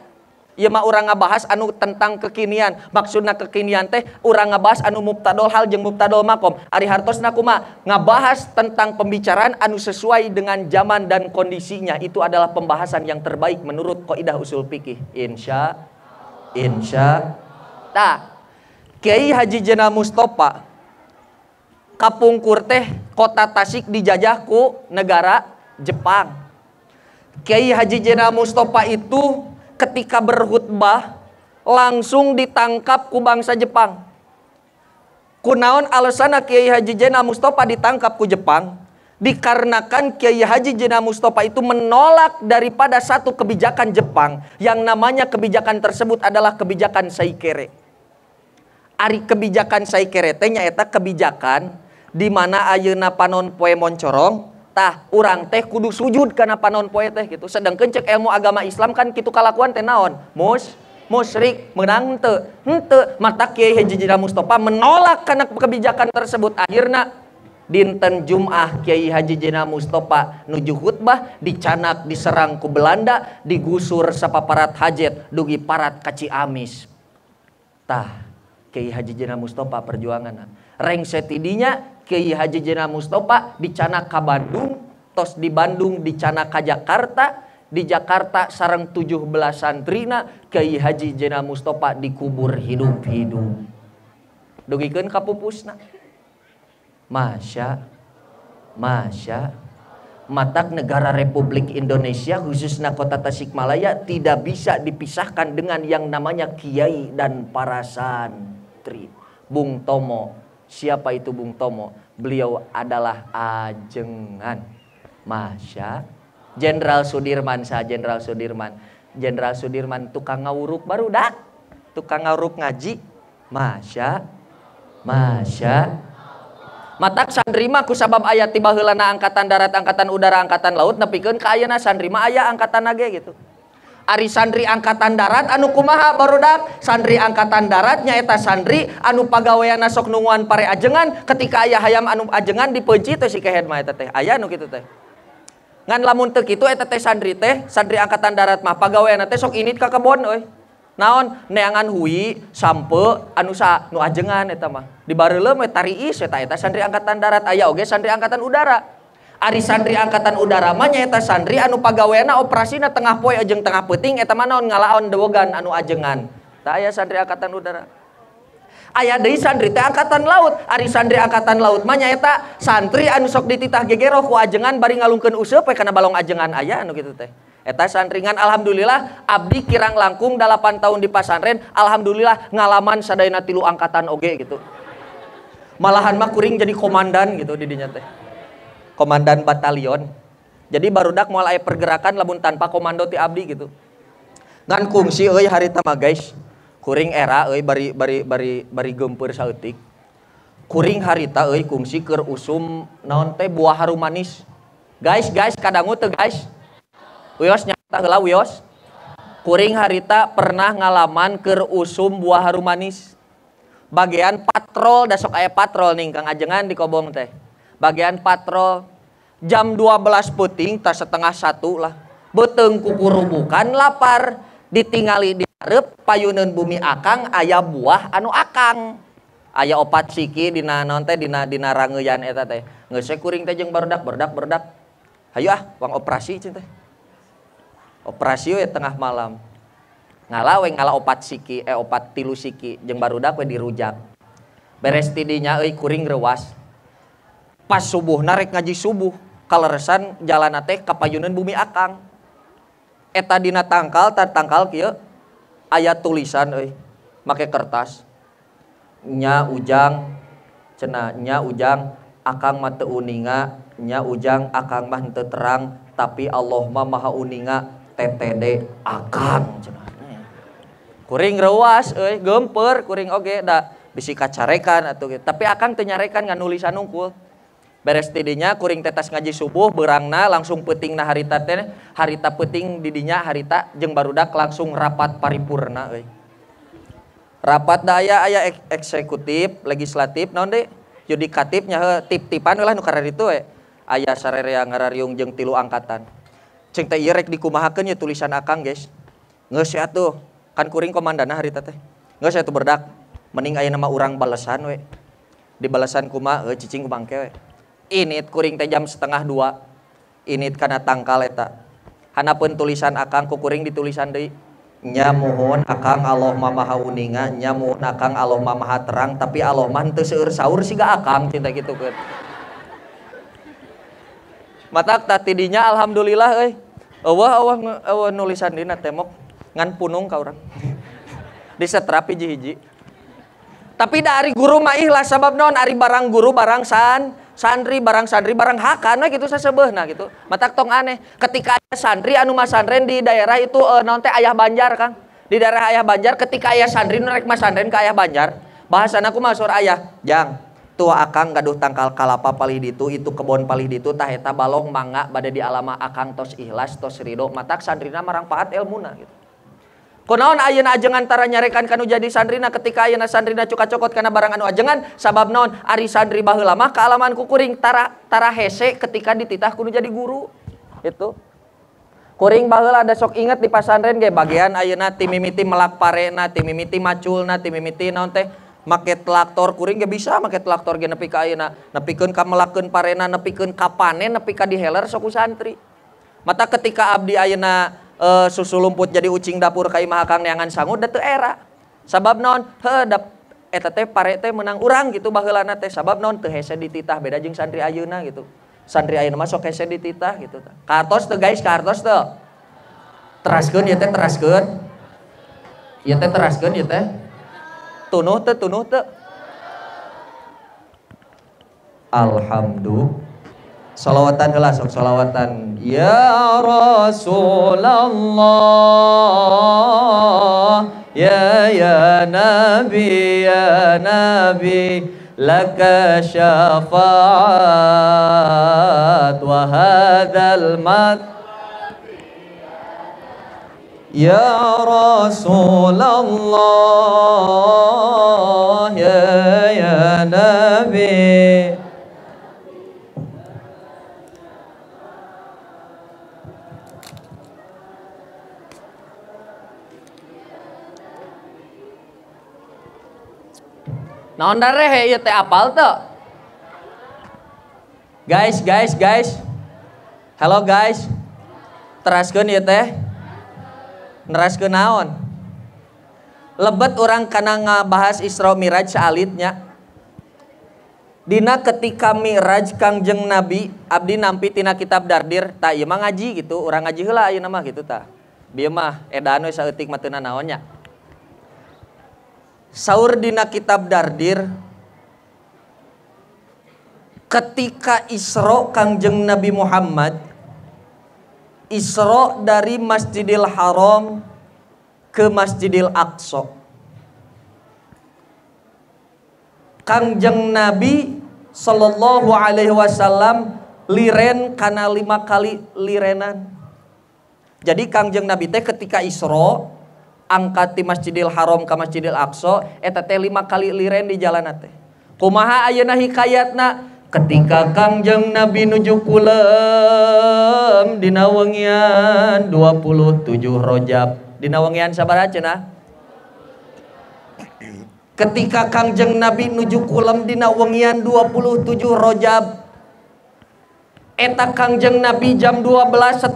Ieu mah urang ngabahas anu tentang kekinian. Maksudna kekinian teh urang ngabahas anu mubtadol hal jeung mubtadol makom. Ari hartosna kumaha? Ngabahas tentang pembicaraan anu sesuai dengan zaman dan kondisinya. Itu adalah pembahasan yang terbaik menurut kaidah usul fikih. Insya tah Kiai Haji Zainal Mustafa kapungkur teh kota Tasik dijajah ku negara Jepang. Kiai Haji Zainal Mustafa itu ketika berkhutbah langsung ditangkap ku bangsa Jepang. Kunaon alasanna Kiai Haji Zainal Mustafa ditangkap ku Jepang? Dikarenakan Kiai Haji Zainal Mustafa itu menolak daripada satu kebijakan Jepang yang namanya kebijakan tersebut adalah kebijakan Saikere. Ari kebijakan Saikere teh nyaeta kebijakan di mana ayeuna panon poe moncorong, tah urang teh kudu sujud kana panon poe teh gitu. Sedangkan cek ilmu agama Islam kan kitu kalakuan teh naon? Musyrik menang teu? Henteu. Mata Kiai Haji Zainal Mustafa menolak kana kebijakan tersebut. Akhirna dinten Jum'ah Kiai Haji Zainal Mustafa nuju khutbah dicanak diserang ku Belanda, digusur sapaparat hajet dugi parat ka Ciamis. Tah Kiai Haji Zainal Mustafa perjuanganna. Rengse tidinya Kiai Haji Zainal Mustafa dicanak ka Bandung, tos di Bandung dicanak ka Jakarta, di Jakarta sareng 17 santrina Kiai Haji Zainal Mustafa dikubur hidup-hidup. Dugikeun ka pupusna. Masya matak negara Republik Indonesia khususnya kota Tasikmalaya tidak bisa dipisahkan dengan yang namanya kiai dan para santri. Bung Tomo, siapa itu Bung Tomo? Beliau adalah ajengan. Masya Jenderal Sudirman, sa Jenderal Sudirman. Jenderal Sudirman tukang ngawuruk barudak, tukang ngawuruk ngaji. Masya Matak santri mah kusabab aya tiba heulana angkatan darat, angkatan udara, angkatan laut nepikeun ka ayeuna santri mah aya angkatan ge gitu. Ari santri angkatan darat anu kumaha barudak? Santri angkatan darat nyaeta santri anu pagaweanna sok nunguan pare ajengan, ketika aya hayam anu ajengan dipeunci teh si kehed mah eta teh. Aya nu kitu teh. Ngan lamun teu kitu eta teh, santri angkatan darat mah pagaweanna teh sok init ka kebon euy. Naon neangan hui sampe anu sa nu ajengan eta mah. Di bareuleum we tariis eta eta santri angkatan darat, aya oge santri angkatan udara. Ari santri angkatan udara mah nyaeta santri anu pagaweanna operasina tengah poe jeung tengah peuting eta mah naon ngalaon dewogan anu ajengan. Tah aya santri angkatan udara. Aya deui santri teh angkatan laut. Ari santri angkatan laut mah nyaeta santri anu sok dititah gegeroh ku ajengan bari ngalungkeun useup we kana balong ajengan aya anu kitu teh. Eta santringan alhamdulillah abdi kirang langkung 8 tahun di pasantren, alhamdulillah ngalaman sadayana 3 angkatan oge gitu. Malahan mah kuring jadi komandan gitu di dinya teh. Komandan batalion. Jadi barudak moal aya pergerakan lamun tanpa komando ti abdi gitu. Ngan kungsi euy harita mah guys. Kuring era euy bari bari bari bari geumpeur saeutik. Kuring harita euy kungsi keur usum naon teh buah harum manis. Guys, guys kadangu teu guys? Wios nyata heula wios. Kuring harita pernah ngalaman keur usum buah harum manis. Bagian patrol da sok aya patrol ning Kang Ajengan di Kobong teh. Bagian patrol jam 12 peuting ta 12:30 lah. Beuteung kukurubukan lapar ditingali di hareup payuneun bumi akang aya buah anu akang. Aya 4 siki dina naon teh dina dina rangeuyan eta teh. Geus we kuring teh jeung barudak barudak barudak. Hayu ah wang operasi cing teh. Operasi we tengah malam. Ngala we ngala 4 siki 4 3 siki jeung barudak we dirujak. Beres ti dinya euy kuring reuas. Pas subuhna rek ngaji subuh, kaleresan jalana teh ka payuneun bumi akang. Eta dina tangkal tar tangkal kieu aya tulisan euy make kertas. Nya ujang cenah nya ujang akang mah teu uninga, nya ujang akang mah henteu terang, tapi Allah mah maha uninga TTD akang cenah. Kuring reuas euy geumpeur kuring oge da bisi kacarekan atuh kitu. Tapi akang teu nyarekan ngan nulisan unggul. Beres ti dinya kuring teh tas ngaji subuh beurangna langsung peutingna harita teh harita peuting di dinya harita jeung barudak langsung rapat paripurna euy. Rapat da aya aya eksekutif, legislatif naon deui? Yudikatif nya heuh tip-tipan we lah nu kararitu we. Aya sarerea ngarariung jeung 3 angkatan. Cing teh ieu rek dikumahakeun ye tulisan akang guys. Geus we atuh. Kan kuring komandana harita teh. Geus atuh berdak. Mending ayeuna mah urang balesan we. Dibalesan kumaha heuh cicing ku bangke we. Init kuring teh jam 1:30. Init kana tangkal eta. Hanapeun tulisan akang ku kuring ditulisan deui. Nya muhun akang Allah mah maha uninga, nya muhun akang Allah mah maha terang, tapi Allah mah henteu seueur saur siga akang cinta kitu keun. Matak tah ti dinya alhamdulillah euy. Eueuh eueuh eueuh nulisan dina temok ngan punung ka urang. Disetrap hiji-hiji. Tapi da ari guru mah ikhlas sabab naon ari barang guru barang santri barang santri barang hakan we kitu sasebeuhna gitu. Matak tong aneh ketika aya santri anu masantren di daerah itu naon teh Ayah Banjar Kang. Di daerah Ayah Banjar ketika aya santri nu rek masantren ka Ayah Banjar, bahasana kumaha saur ayah? Jang, tua akang gaduh tangkal kalapa palih ditu, itu kebon palih ditu tah eta balong mangga bade di alama akang tos ikhlas tos ridho. Matak santrina marangpaat elmuna gitu. Kunaon ayeuna ajengan tara nyarekan kanu jadi santrina ketika ayeuna santrina cuka cokot kana barang anu ajengan sabab naon ari santri baheula mah kaalaman ku kuring tara tara hese ketika dititah kudu jadi guru itu. Kuring baheula ada sok inget di pasantren ge bagian ayeuna ti mimiti melak parena, ti mimiti maculna, ti mimiti naon teh make traktor kuring ge bisa make traktor ge nepi ka ayeuna nepikeun ka melakeun parena nepikeun ka panen nepi ka diheler sok ku santri. Mata ketika abdi ayeuna susu lumput jadi ucing dapur ka imah akang neangan sangu da teu era. Sabab naon? Heuh da eta teh pare teh meunang urang gitu baheulana teh sabab naon teu hese dititah beda jeung santri ayeuna gitu. Santri ayeuna mah sok hese dititah gitu. Kartos teu guys, kartos teu. Teraskeun ieu teh teraskeun. Ieu teh teraskeun ieu teh. Tunuh teu tunuh teu. Alhamdulillah. Salawatan heula sok salawatan. Ya Rasulullah ya ya Nabi ya Nabi laka syafaat wa hadzal mat ya Rasulullah ya ya Nabi. Naon darehe ieu teh apal teu? Guys, guys, guys. Halo guys. Teraskeun ieu teh. Neraskeun naon? Lebet orang kana ngabahas Isra Miraj saalitnya. Dina ketika Miraj Kangjeng Nabi, abdi nampi tina kitab Dardir, tak ieu mah ngaji gitu, urang ngaji heula ayeuna mah gitu tah. Bieu mah edan we saeutik mah teu nanaon nya. Saur dina kitab Dardir, ketika Isra Kangjeng Nabi Muhammad, Isra dari Masjidil Haram ke Masjidil Aqsa. Kangjeng Nabi sallallahu alaihi wasallam liren kana 5 kali lirenan. Jadi Kangjeng Nabi teh ketika Isra angkat di Masjidil Haram ke Masjidil Aqsa eta teh 5 kali liren di jalan teh. Kumaha ayeuna hikayatna? Ketika Kangjeng Nabi nuju kulem dina wengian 27 Rajab. Dina wengian sabaraha cenah? Ketika Kangjeng Nabi nuju kulem dina wengian 27 Rajab, eta Kangjeng Nabi jam 12.30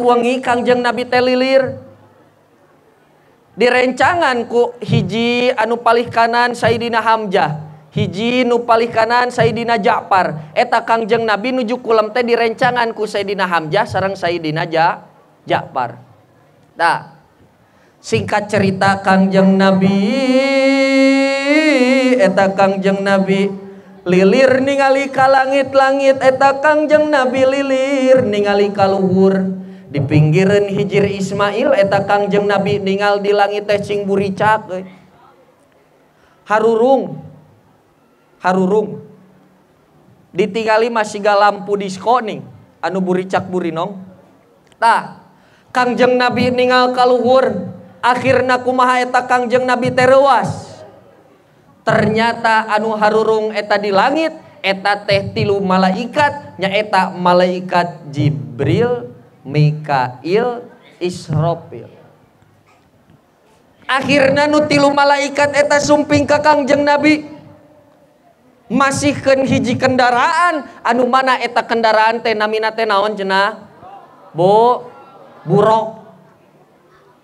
wengi Kangjeng Nabi teh lilir. Direncangan ku hiji anu palih kanan Sayyidina Hamzah, hiji nu palih kanan Sayyidina Ja'far. Eta Kangjeng Nabi nuju kulem teh direncangan ku Sayyidina Hamzah sareng Sayyidina Ja'far. Nah, singkat cerita Kangjeng Nabi eta Kangjeng Nabi lilir ningali ka langit-langit, eta Kangjeng Nabi lilir ningali ka luhur. Di pinggireun Hijir Ismail eta Kangjeng Nabi ningal di langit teh cing buricak euy. Harurung. Harurung. Ditingali masih ga lampu disko ning anu buricak burinong. Tah, Kangjeng Nabi ningal ka luhur, akhirna kumaha eta Kangjeng Nabi teh reuas. Ternyata anu harurung eta di langit eta teh 3 malaikat, nyaeta malaikat Jibril, Mikail, Israfil. Akhirna nu 3 malaikat eta sumping ka Kangjeng Nabi, masihkeun hiji kendaraan anu mana eta kendaraan teh namina teh naon cenah? Bu, buruk.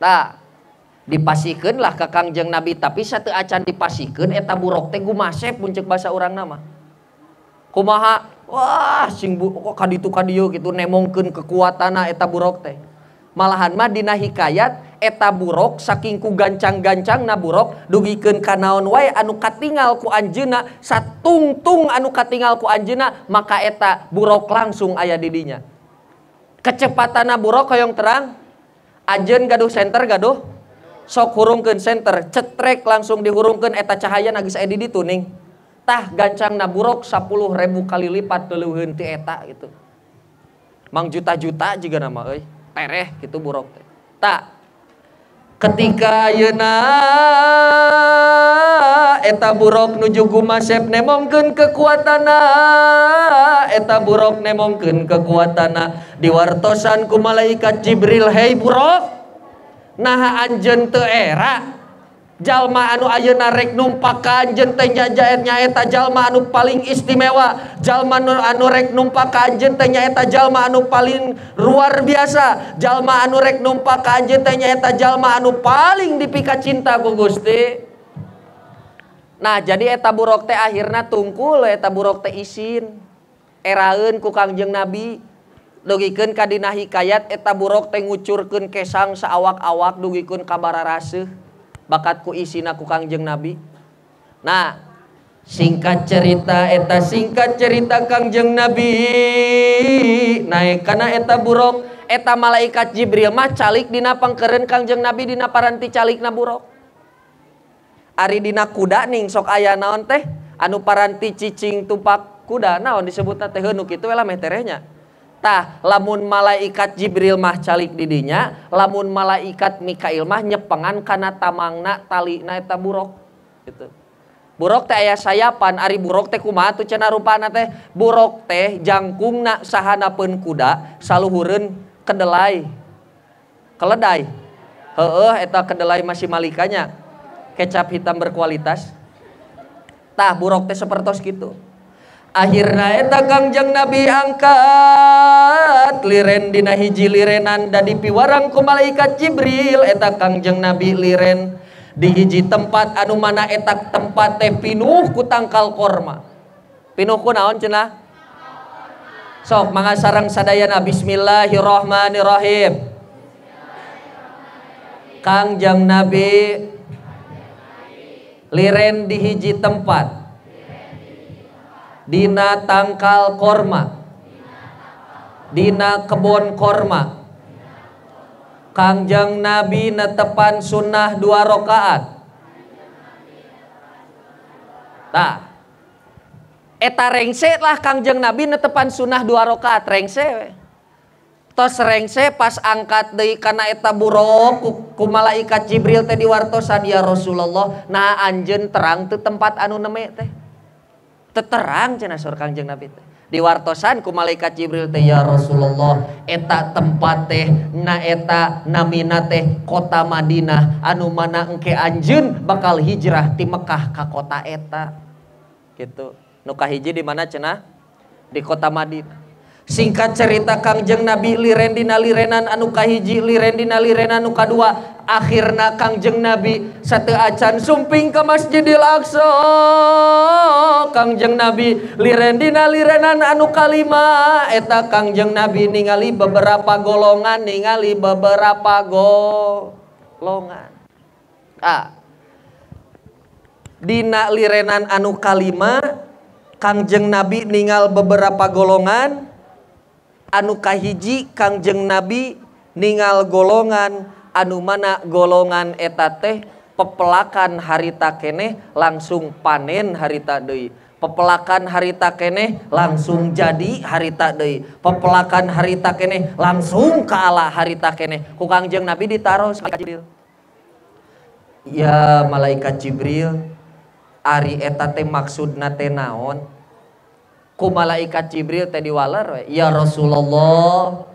Tah, dipasihkeun lah ka Kangjeng Nabi, tapi sateu acan dipasihkeun eta buruk teh gumasep mun ceuk basa urang mah. Kumaha? Wah, sing kok kaditu kadieu gitu nemongkeun kekuatanna eta buruk teh. Malahan mah dina hikayat eta buruk saking ku gancang-gancangna buruk dugikeun ka naon wae anu katingal ku anjeunna, satungtung anu katingal ku anjeunna, maka eta buruk langsung aya di dinya. Kecepatanna buruk hoyong terang, anjeun gaduh senter gaduh, sok hurungkeun senter, cetrek langsung dihurungkeun eta cahaya geus aya di ditu ning. Tah gancangna buruk 10.000 kali lipat leuweuheun ti eta gitu. Mang juta-juta jiga nama euy, tereh gitu buruk teh. Tah, ketika ayeuna eta buruk nuju gumasep nemongkeun kekuatanna, eta buruk nemongkeun kekuatanna, diwartosan ku malaikat Jibril, "Hei buruk, naha anjeun teu era jalma anu ayeuna rek numpak ka anjeun teh nyaeta jalma anu paling istimewa, jalma anu rek numpak ka anjeun teh nyaeta jalma anu paling luar biasa, jalma anu rek numpak ka anjeun teh nyaeta jalma anu paling dipika cinta ku Gusti." Nah, jadi eta buruk teh akhirna tungkul, eta buruk teh isin eraeun ku Kangjeng Nabi. Dugikeun ka dina hikayat eta buruk teh ngucurkeun kesang saawak-awak dugikeun ka bararaseuh bakat ku isina ku Kangjeng Nabi. Nah, singkat cerita eta singkat cerita Kangjeng Nabi naik kana eta buruk, eta malaikat Jibril mah calik dina pangkeureun Kangjeng Nabi dina paranti calikna buruk. Ari dina kuda ning sok aya naon teh anu paranti cicing tumpak kuda naon disebutna teh nu kitu we lah meh terehnya. Tah, lamun malaikat Jibril mah calik didinya, lamun malaikat Mikail mah nyepengan kana tamangna talina eta buruk gitu. Buruk teh aya sayapan, ari buruk teh kumaha tuh cenah rupana teh? Buruk teh jangkungna sahanapeun kuda, saluhureun kedelai. Keledai. Heueuh eta kedelai masih malikanya. Kecap hitam berkualitas. Tah buruk teh sapertos kitu. Akhirna eta Kangjeng Nabi angkat liren dina hiji lirenan da dipiwarang ku malaikat Jibril, eta Kangjeng Nabi liren Di hiji tempat anu mana eta tempat teh pinuh ku tangkal korma. Pinuh ku naon cenah? Sok mangga sareng sadayana bismillahirrahmanirrahim. Kangjeng Nabi liren di hiji tempat dina tangkal korma, dina kebon korma. Kangjeng Nabi netepan sunnah 2 rakaat. Tah eta rengse lah Kangjeng Nabi netepan sunnah 2 rakaat rengse we. Tos rengse pas angkat deui kana eta buruk ku malaikat Jibril teh diwartosan, ya Rasulullah, nah anjeun terang teu tempat anu neme teh. Teu terang cenah saur Kangjeng Nabi teh. Diwartosan ku malaikat Jibril teh, ya Rasulullah, eta tempat teh na eta namina teh kota Madinah anu mana engke anjeun bakal hijrah ti Mekah ka kota eta. Gitu. Nu kahiji di mana cenah? Di kota Madinah. Singkat cerita Kangjeng Nabi liren dina lirenan anu kahiji, liren dina lirenan anu kadua, akhirna Kangjeng Nabi sateu acan sumping ke Masjidil Aqsa. Kangjeng Nabi liren dina lirenan anu kalima, eta Kangjeng Nabi ningali beberapa golongan, ningali beberapa golongan. Ah. Dina lirenan anu kalima Kangjeng Nabi ningal beberapa golongan. Anu kahiji Kangjeng Nabi ningal golongan anu mana golongan eta teh pepelakan harita keneh langsung panen harita deui, pepelakan harita keneh langsung jadi harita deui, pepelakan harita keneh langsung ka ala harita keneh. Ku Kangjeng Nabi ditaros malaikat Jibril, ya malaikat Jibril, ari eta teh maksudna teh naon? Ku malaikat Jibril teh diwaler we, ya Rasulullah,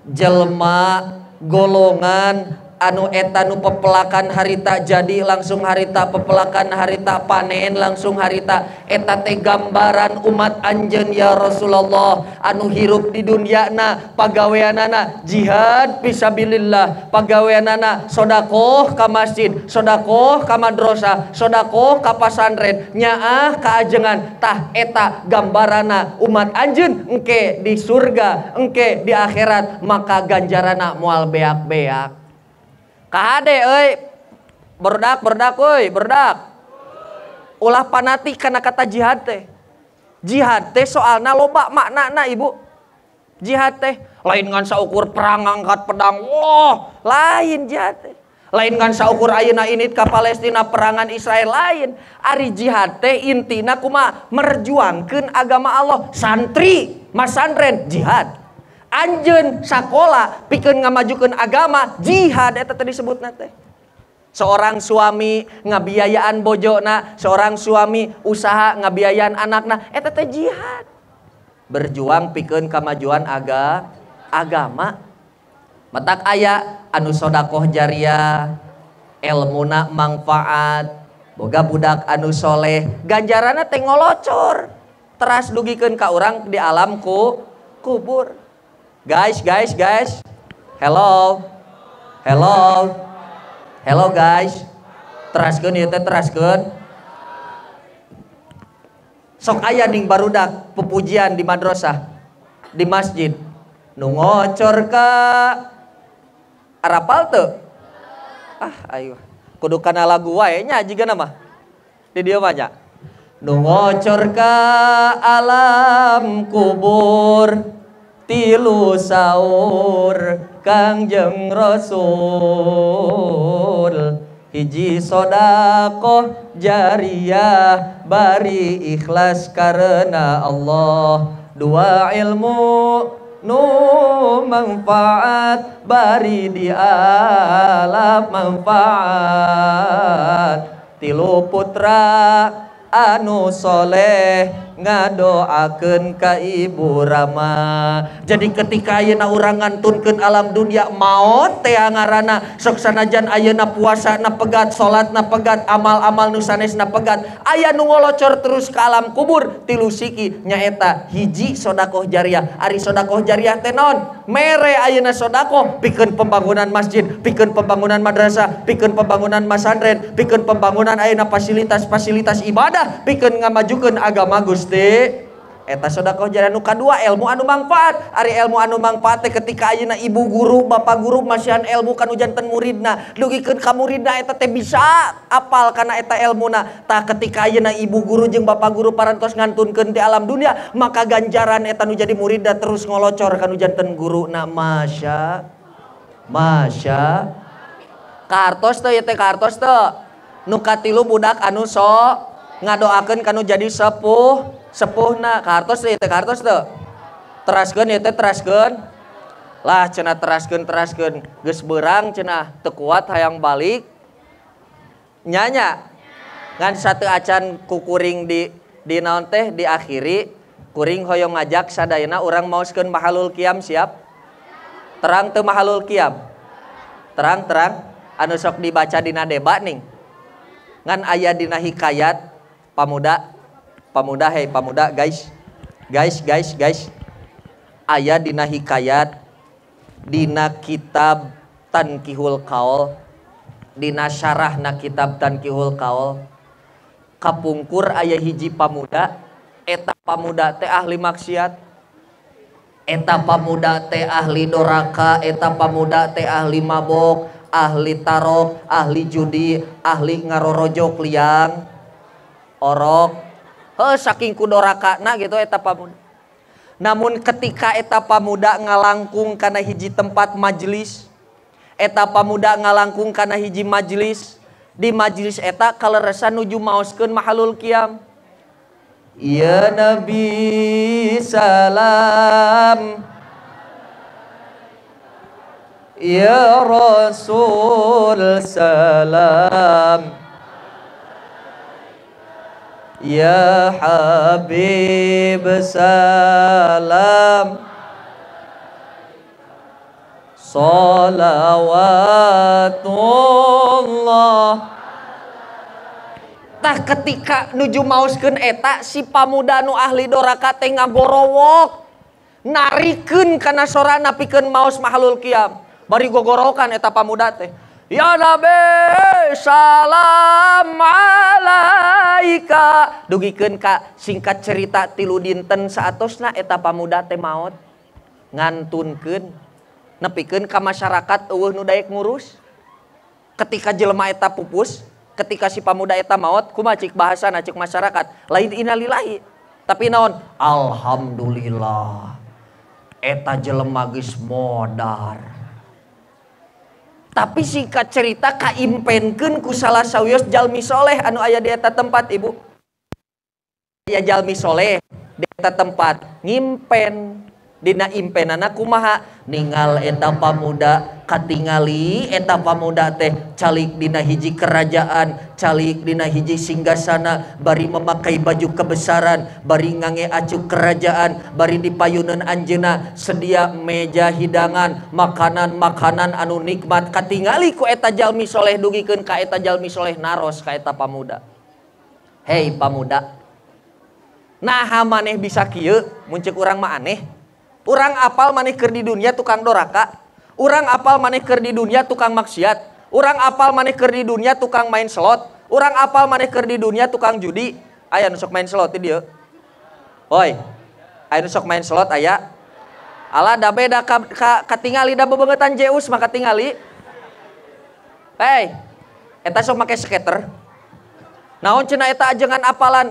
jelma golongan anu eta nu pepelakan harita jadi langsung harita, pepelakan harita panen langsung harita, eta teh gambaran umat anjeun ya Rasulullah anu hirup di dunyana pagaweanana jihad fisabilillah, pagaweanana sodakoh ka masjid, sodakoh ka madrasah, sodakoh ka pasantren, nyaah ka ajengan. Tah eta gambarana umat anjeun engke di surga, engke di akhirat, maka ganjarana moal beak-beak. Kahade euy, berdak berdak euy, berdak. Ulah fanatik kana kata jihad teh. Jihad teh soalna loba maknana ibu. Jihad teh lain ngan saukur perang angkat pedang. Wah, lain jihad teh. Lain ngan saukur ayeuna init ka Palestina perangan Israel, lain. Ari jihad teh intina kumaha? Merjuangkeun agama Allah. Santri, masantren jihad. Anjeun sakola pikeun ngamajukeun agama jihad eta teh disebutna teh. Seorang suami ngabiayaan bojona, seorang suami usaha ngabiayaan anakna, eta teh jihad. Berjuang pikeun kamajuan agama. Matak aya anu sodakoh jariah, elmuna mangfaat, boga budak anu soleh, ganjaranna teh ngolocor. Teras dugikeun ka urang di alam kubur. Guys, guys, guys. Hello. Hello. Hello guys. Teraskeun ieu teh, teraskeun. Sok aya ning barudak pupujian di madrasah, di masjid. Nu ngocor ka arapal teu? Ah, ayo. Kudu kana lagu wae nya jigana mah. Di dieu mah nya. Nu ngocor ka alam kubur tilu saur Kangjeng Rasul, hiji sodakoh jariah bari ikhlas karena Allah, dua ilmu nu manfaat bari di alam manfaat, tilu putra anu soleh ngadoakeun ka ibu rama. Jadi ketika ayeuna urang ngantunkeun alam dunia maot teh ngaranna sok sanajan ayeuna puasana pegat, salatna pegat, amal-amal nu sanesna pegat, aya nu ngolocor terus ke alam kubur tilu siki nyaeta hiji sodakoh jariah. Ari sodakoh jariah teh naon? Mere ayeuna sodakoh pikeun pembangunan masjid, pikeun pembangunan madrasah, pikeun pembangunan masantren, pikeun pembangunan ayeuna fasilitas-fasilitas ibadah, pikeun ngamajukeun agama Gusti. Eta sodakoh jariah. Nu kadua ilmu anu mangfaat. Ari ilmu anu mangfaat teh ketika ayeuna ibu guru, bapak guru masihan ilmu kanu janten muridna, dugikeun ka muridna eta teh bisa apal kana eta ilmuna. Tah ketika ayeuna ibu guru jeung bapak guru parantos ngantunkeun ti alam dunia, maka ganjaran eta nu jadi muridna terus ngolocor kanu janten guruna. Masya Masya kartos teh ieu teh kartos teh. Nu katilu budak anu sok ngadoakeun kanu jadi sepuh sepuhna. Kartos teh kartos teh. Teraskeun ieu teh teraskeun. Lah cenah teraskeun teraskeun geus beurang cenah teu kuat hayang balik. Nyanya ngan satu acan kukuring di naon teh diakhiri kuring hoyong ngajak sadayana urang maoskeun mahalul qiyam. Siap? Terang teu mahalul qiyam? Terang-terang anu sok dibaca dina deba ning. Ngan aya dina hikayat pamuda. Pamuda hei pamuda guys. Guys guys guys. Aya dina hikayat dina kitab Tankihul Kaul, dina syarahna kitab Tankihul Kaul, kapungkur aya hiji pamuda, eta pamuda teh ahli maksiat, eta pamuda teh ahli doraka, eta pamuda teh ahli mabok, ahli tarok, ahli judi, ahli ngarorojok liang orok. Heuh saking ku dorakana gitu eta pamuda. Namun ketika eta pamuda ngalangkung kana hiji tempat majelis, eta pamuda ngalangkung kana hiji majelis, di majelis eta kaleresan nuju maoskeun mahalul qiyam. Ya Nabi salam, ya Rasul salam, ya Habib salam, sholawatullah. Tah ketika nuju maoskeun eta si pamuda nu ahli doraka teh ngagorowok, narikeun kana sorana pikeun maos mahalul qiyam. Bari gogorokan eta pamuda teh. Ya Nabi salam alaika. Dugikeun ka singkat cerita tilu dinten saatosna eta pamuda teh maot. Ngantunkeun nepikeun ka masyarakat eueuh nu daek ngurus. Ketika jelema eta pupus, ketika si pamuda eta maot, kumaha cik bahasana cik masyarakat? Lain innalillahi, tapi naon? Alhamdulillah. Eta jelema geus modar. Tapi singkat cerita kaimpenkeun ku salah sawios jalmi soleh anu aya di eta tempat ibu. Aya jalmi soleh di eta tempat ngimpen. Dina impenana kumaha? Ningal eta pamuda, katingali eta pamuda teh calik dina hiji kerajaan, calik dina hiji singgasana, bari memakai baju kebesaran, bari ngange acuk kerajaan, bari dipayuneun anjeunna sedia meja hidangan, makanan-makanan anu nikmat. Katingali ku eta jalmi soleh dugikeun ka eta jalmi soleh naros ka eta pamuda. Hei pamuda, naha maneh bisa kieu? Mun ceuk urang mah aneh. Urang apal maneh keur di dunia tukang doraka, urang apal maneh keur di dunia tukang maksiat, urang apal maneh keur di dunia tukang main slot, urang apal maneh keur di dunia tukang judi. Aya nu sok main slot di dieu. Hoi, aya nu sok main slot aya. Alah da beda ka katingali da bebengetan Zeus mah katingali. Hei, eta sok make skater. Naon cenah eta ajengan apalan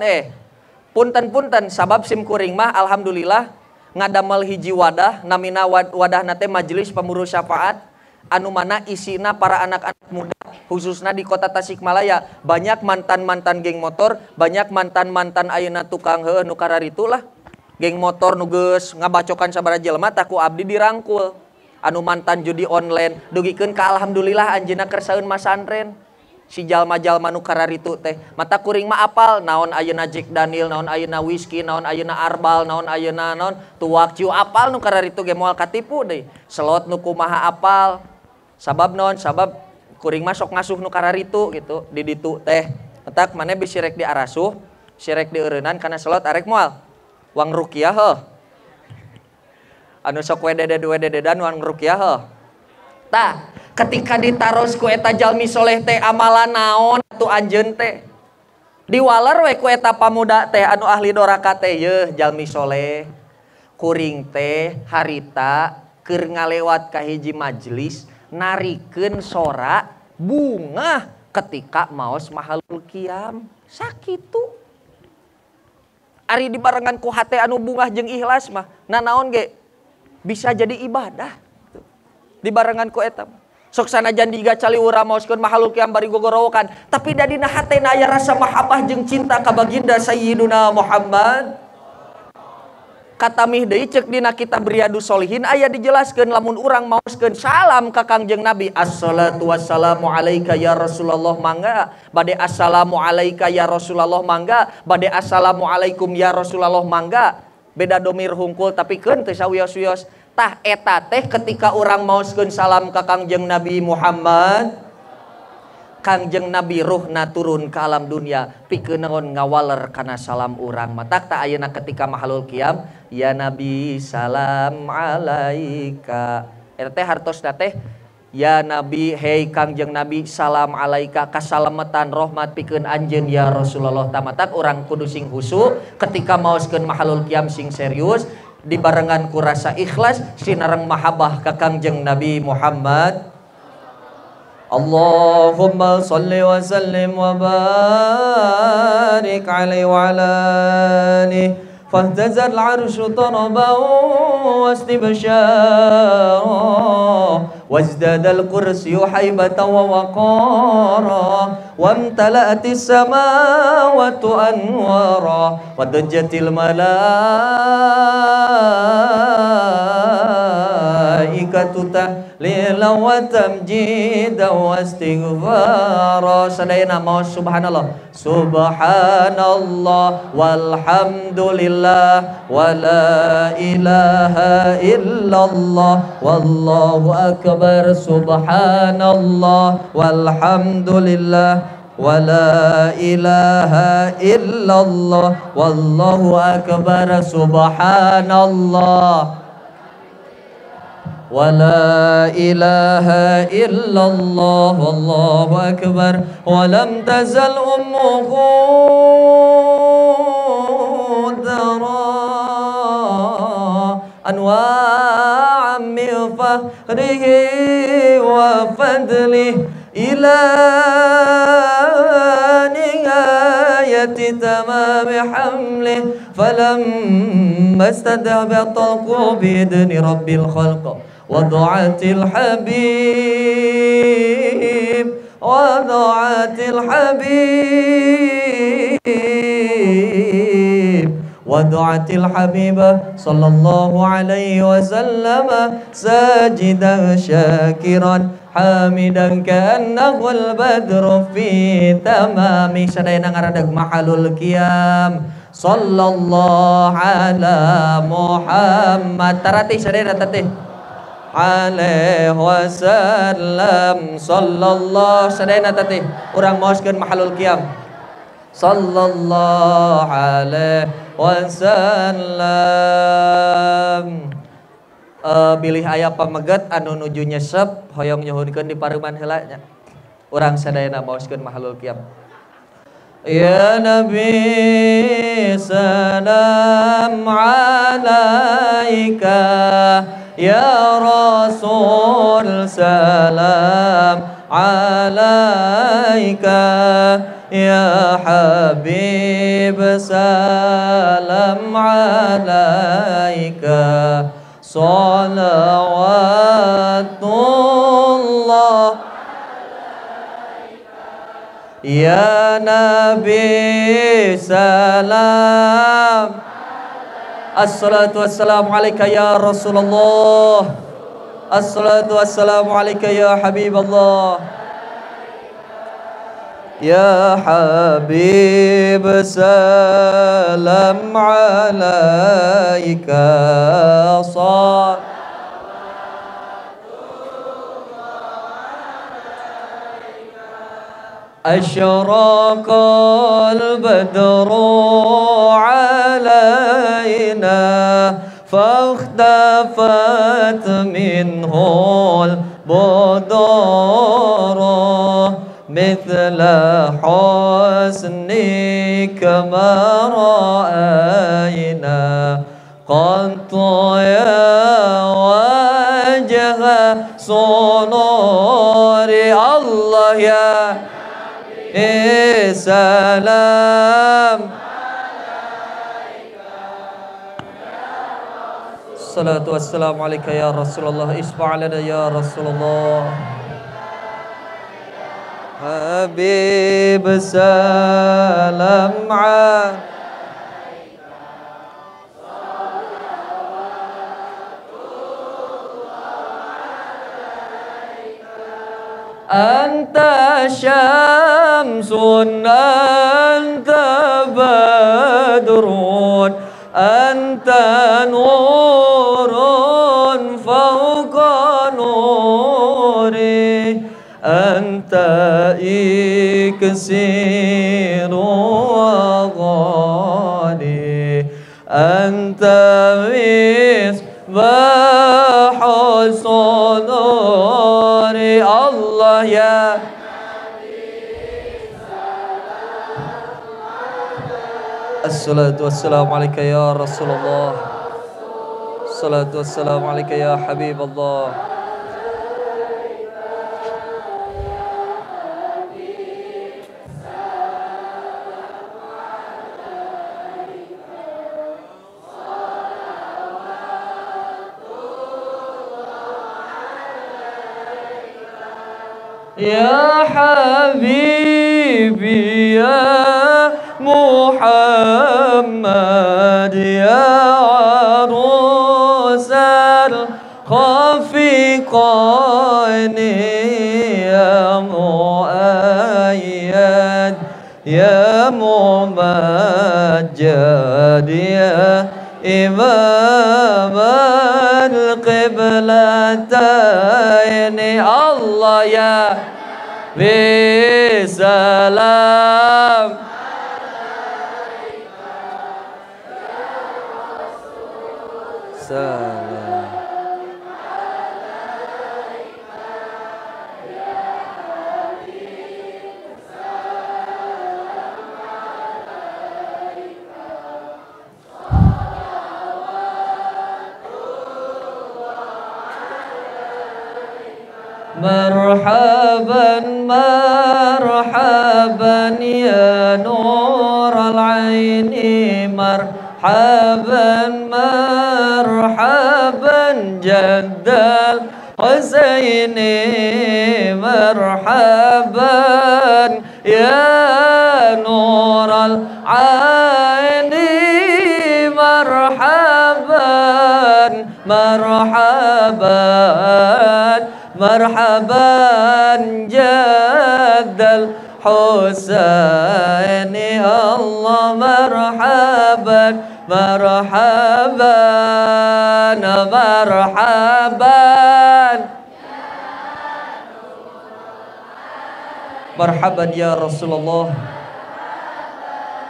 Punten-punten sabab sim kuring mah alhamdulillah ngadamel hiji wadah namina wadah nate majelis pemburu syafaat anu mana isina para anak-anak muda khususnya di kota Tasikmalaya banyak mantan-mantan geng motor, banyak mantan-mantan ayeuna tukang heueuh nu kararitu lah geng motor nu geus ngabacokan sabaraha jelema tah ku abdi dirangkul anu mantan judi online dugikeun ka alhamdulillah anjeunna kersaeun masantren. Si jalma-jalma nu kararitu teh mata kuring mah apal naon ayeuna Jack Daniel, naon ayeuna whisky, naon ayeuna Arbal, naon ayeuna naon tuak ciu apal nu kararitu ge moal katipu deui. Slot nu kumaha apal. Sabab naon? Sabab kuring mah sok ngasuh nu kararitu gitu di ditu teh. Entak maneh bisi rek diarasuh, si rek dieureunnan kana slot arek moal. Wang rukiah heuh. Anu sok wedede-wedededan wang rukiah heuh. Tah, ketika ditaros ku eta jalmi soleh teh amalan naon atuh anjeun teh. Diwaler we ku eta pamuda teh anu ahli doraka teh yeuh jalmi soleh. Kuring teh harita keur ngalewat ka hiji majelis narikeun sora bungah ketika maos mahalul qiyam. Sakitu. Ari dibarengan ku hate anu bungah jeung ikhlas mah nanaon ge bisa jadi ibadah. Dibarengan ku eta sok sanajan digacali urang maoskeun mahalul qiyam bari gogorowokan tapi da dina hatena aya rasa mahabbah jeung cinta ka baginda Sayyiduna Muhammad. Katamih deui ceuk dina kitab Riyadhus Shalihin aya dijelaskeun lamun urang maoskeun salam ka Kangjeng Nabi assalatu wassalamu alaika ya Rasulullah mangga bade assalamu alaika ya Rasulullah mangga bade assalamu alaikum ya Rasulullah mangga beda domir hungkul tapi keun teu sawios-wios. Tah eta teh ketika urang maoskeun salam ka Kangjeng Nabi Muhammad, Kangjeng Nabi ruhna turun ke alam dunia pikeun naon ngawaler kana salam urang. Matak tah ayeuna ketika mahalul qiyam ya Nabi salam alaika. Eta teh hartosna teh ya Nabi hei Kangjeng Nabi salam alaika kasalametan rahmat pikeun anjeun ya Rasulullah. Tah matak urang kudu sing husu ketika maoskeun mahalul qiyam sing serius dibarengan ku rasa ikhlas sinareng mahabbah ka Kangjeng Nabi Muhammad. Allahumma salli wa sallim wa barik alaihi wa ala alihi. Fahtazal arsyu taraban wastibsyara wazdadal kursiyyu haibatan wa waqara wamtala'atis samawati anwara wadajjatil malaikatu tahlilan wa tamjidan wa istighfara. Sadayana maos subhanallah subhanallah walhamdulillah wala ilaha illallah wallahu akbar subhanallah walhamdulillah wala ilaha illallah wallahu akbar subhanallah wala ilaha illallah wallahu akbar. Walam tazal ummuhu tara anwa'an min fakhrihi wa fadlihi ila nihayati tamami hamlihi falamma istadaba talqu biidni rabbil khalq وضعت الحبيب وضعت الحبيب وضعت الحبيب صلى الله عليه وسلم ساجدا شاكرا حامدا كأنه البدر في تمام. Sadayana ngaradeg mahalul qiyam sallallahu ala Muhammad. Taratih sadayana tatih alaihi wasallam sallallahu sadayana tatih urang maoskeun mahalul qiyam sallallahu alaihi wasallam. Bilih aya pameget anu nuju nyesep hoyong nyuhunkeun di paruman heula nya. Urang sadayana maoskeun mahalul qiyam. Ya Nabi salam alaika ya Rasul salam alaika ya Habib salam alaika salawatullah ya Nabi salam. Assalatu wassalamu alaika ya Rasulullah. Assalatu wassalamu alaika ya Habiballah. Ya Habib salam alaika أشرق البدر علينا فاختفت منه البدور مثل حسنك ما رأينا قط يا وجه سرور الله يا سلام Salatu wassalamu alaika ya Rasulullah isfa' lana ya Rasulullah Habib salam Anta syamsun anta badrun anta nurun fawqa nuri anta iksiru wa ghani anta misbahus sunuri Allah ya Assalatu wassalamu alaika ya Rasulullah Assalatu wassalamu alaika ya Habiballah Ya Habibi ya Muhammad ya Arusal Khafiqaini ya Muayyad ya Mumajjad ya Imam al-Qiblataini Allah ya Bisalam Salam Marhaban marhaban ya nur al-aini marhaban marhaban jaddal Husaini marhaban ya nur al-aini marhaban marhaban marhaban jaddal Husaini Allah marhaban marhaban marhaban marhaban ya Rasulullah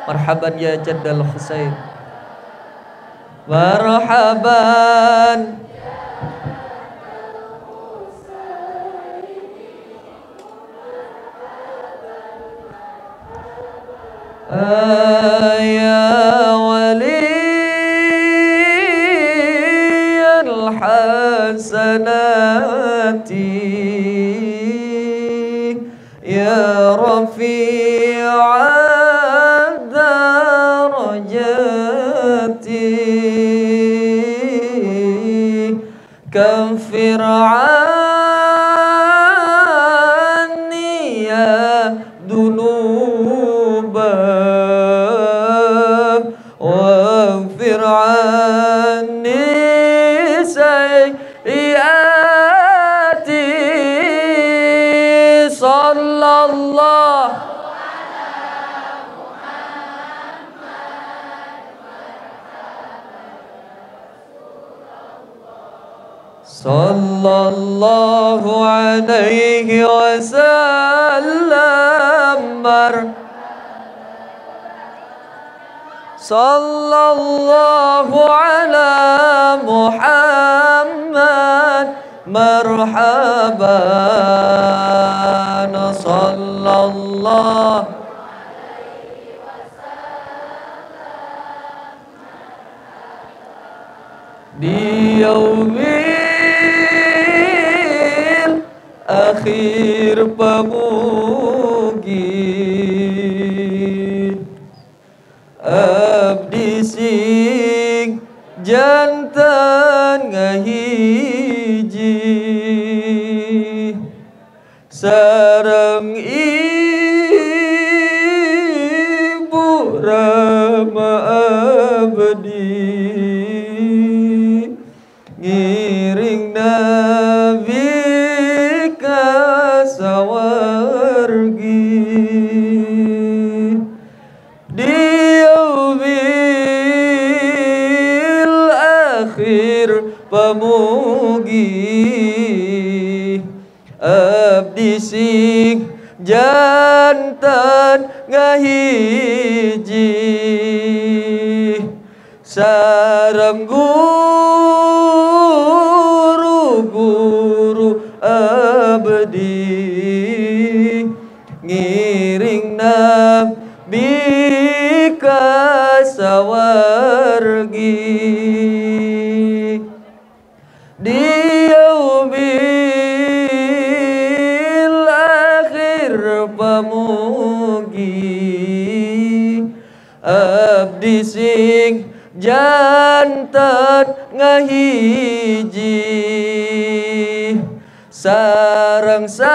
marhaban ya jaddal Husain marhaban Ya wali al-hasanati Ya rafi'a darajati Kaffir anni ya dunuba واغفر عني سيئاتي صلى الله Sallallahu alaihi wasallam. Sallallahu ala Muhammad. Marhaban. Sallallahu alaihi wasallam. Di yaumil akhir pamugi abdi sing jantan ngahiji sareng ibu rama abdi ngiring nabi ka sawargi di yaumil akhir pamugi abdi sing jantan ngahiji sareng guru-guru abdi ngiring nabi ka sawargi di yaumil akhir pamugi abdi sing jantan ngahiji sareng santri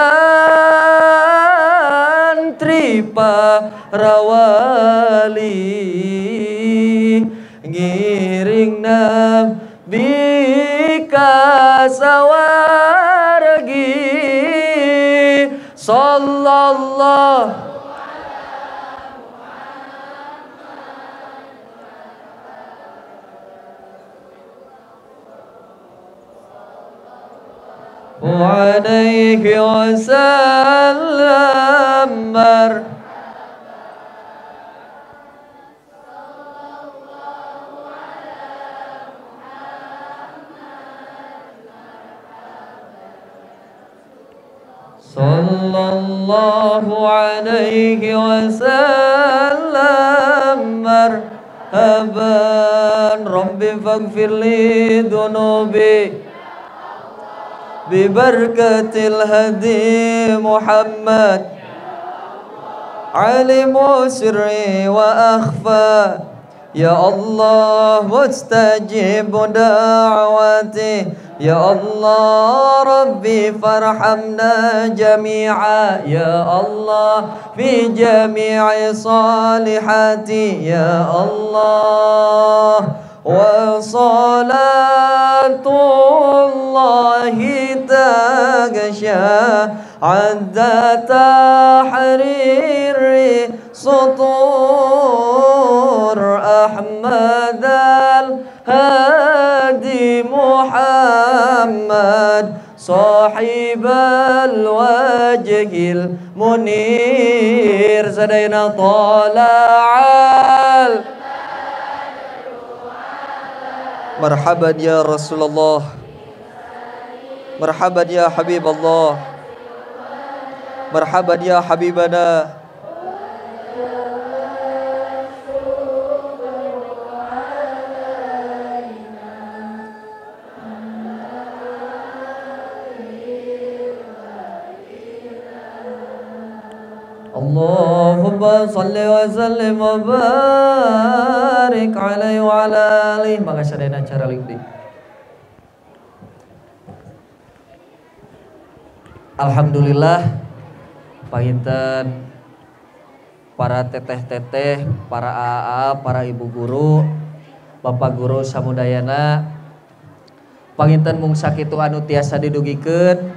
para wali ngiring nabi ka sawargi. Sallallahu alaihi wasallam. Sallallahu alaihi wasallam. Marhaban. Rabbi faghfir li dhunubi bibarakatil hadi Muhammad alimu sirri wa akhfa. Ya Allah mustajib da'wati. Ya Allah Rabbi farhamna jami'a. Ya Allah fi jami'i salihati. Ya Allah wa salatullahi taghsha 'adda tahriri sutur Ahmad al-Hadi Muhammad sahib al-wajhil munir. Sadayna tala'al. Marhaban ya Rasulullah. Marhaban ya Habib Allah. Marhaban ya Habibana. Allahumma salli wa sallim wa barik alaihi wa ala alihi. Maka sadayana acara lingdi. Alhamdulillah panginten para teteh-teteh, para AA, para ibu guru, bapak guru samudayana. Panginten mung sakitu anu tiasa didugikeun,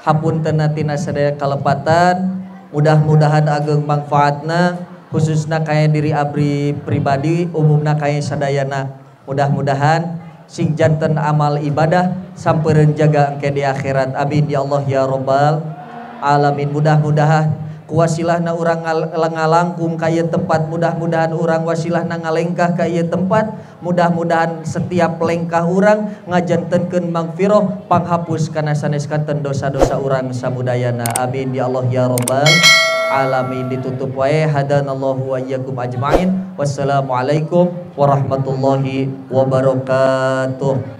hapunten tina sadaya kalepatan. Mudah-mudahan ageng manfaatna, khususna kaya diri abri pribadi, umumna kaya sadayana. Mudah-mudahan sing janten amal ibadah sampeureun jaga engke di akhirat. Amin ya Allah ya Rabbal alamin. Mudah-mudahan kuwasilahna urang ngalangkung ka ieu tempat, mudah-mudahan urang wasilahna ngalengkah ka ieu tempat, mudah-mudahan setiap lengkah urang ngajantenkeun magfirah panghapus kana sanes kanten dosa-dosa urang samudayana. Amin ya Allah ya Rabbal alamin. Ditutup wae hadanallahu wa iyyakum ajmain. Wassalamualaikum warahmatullahi wabarakatuh.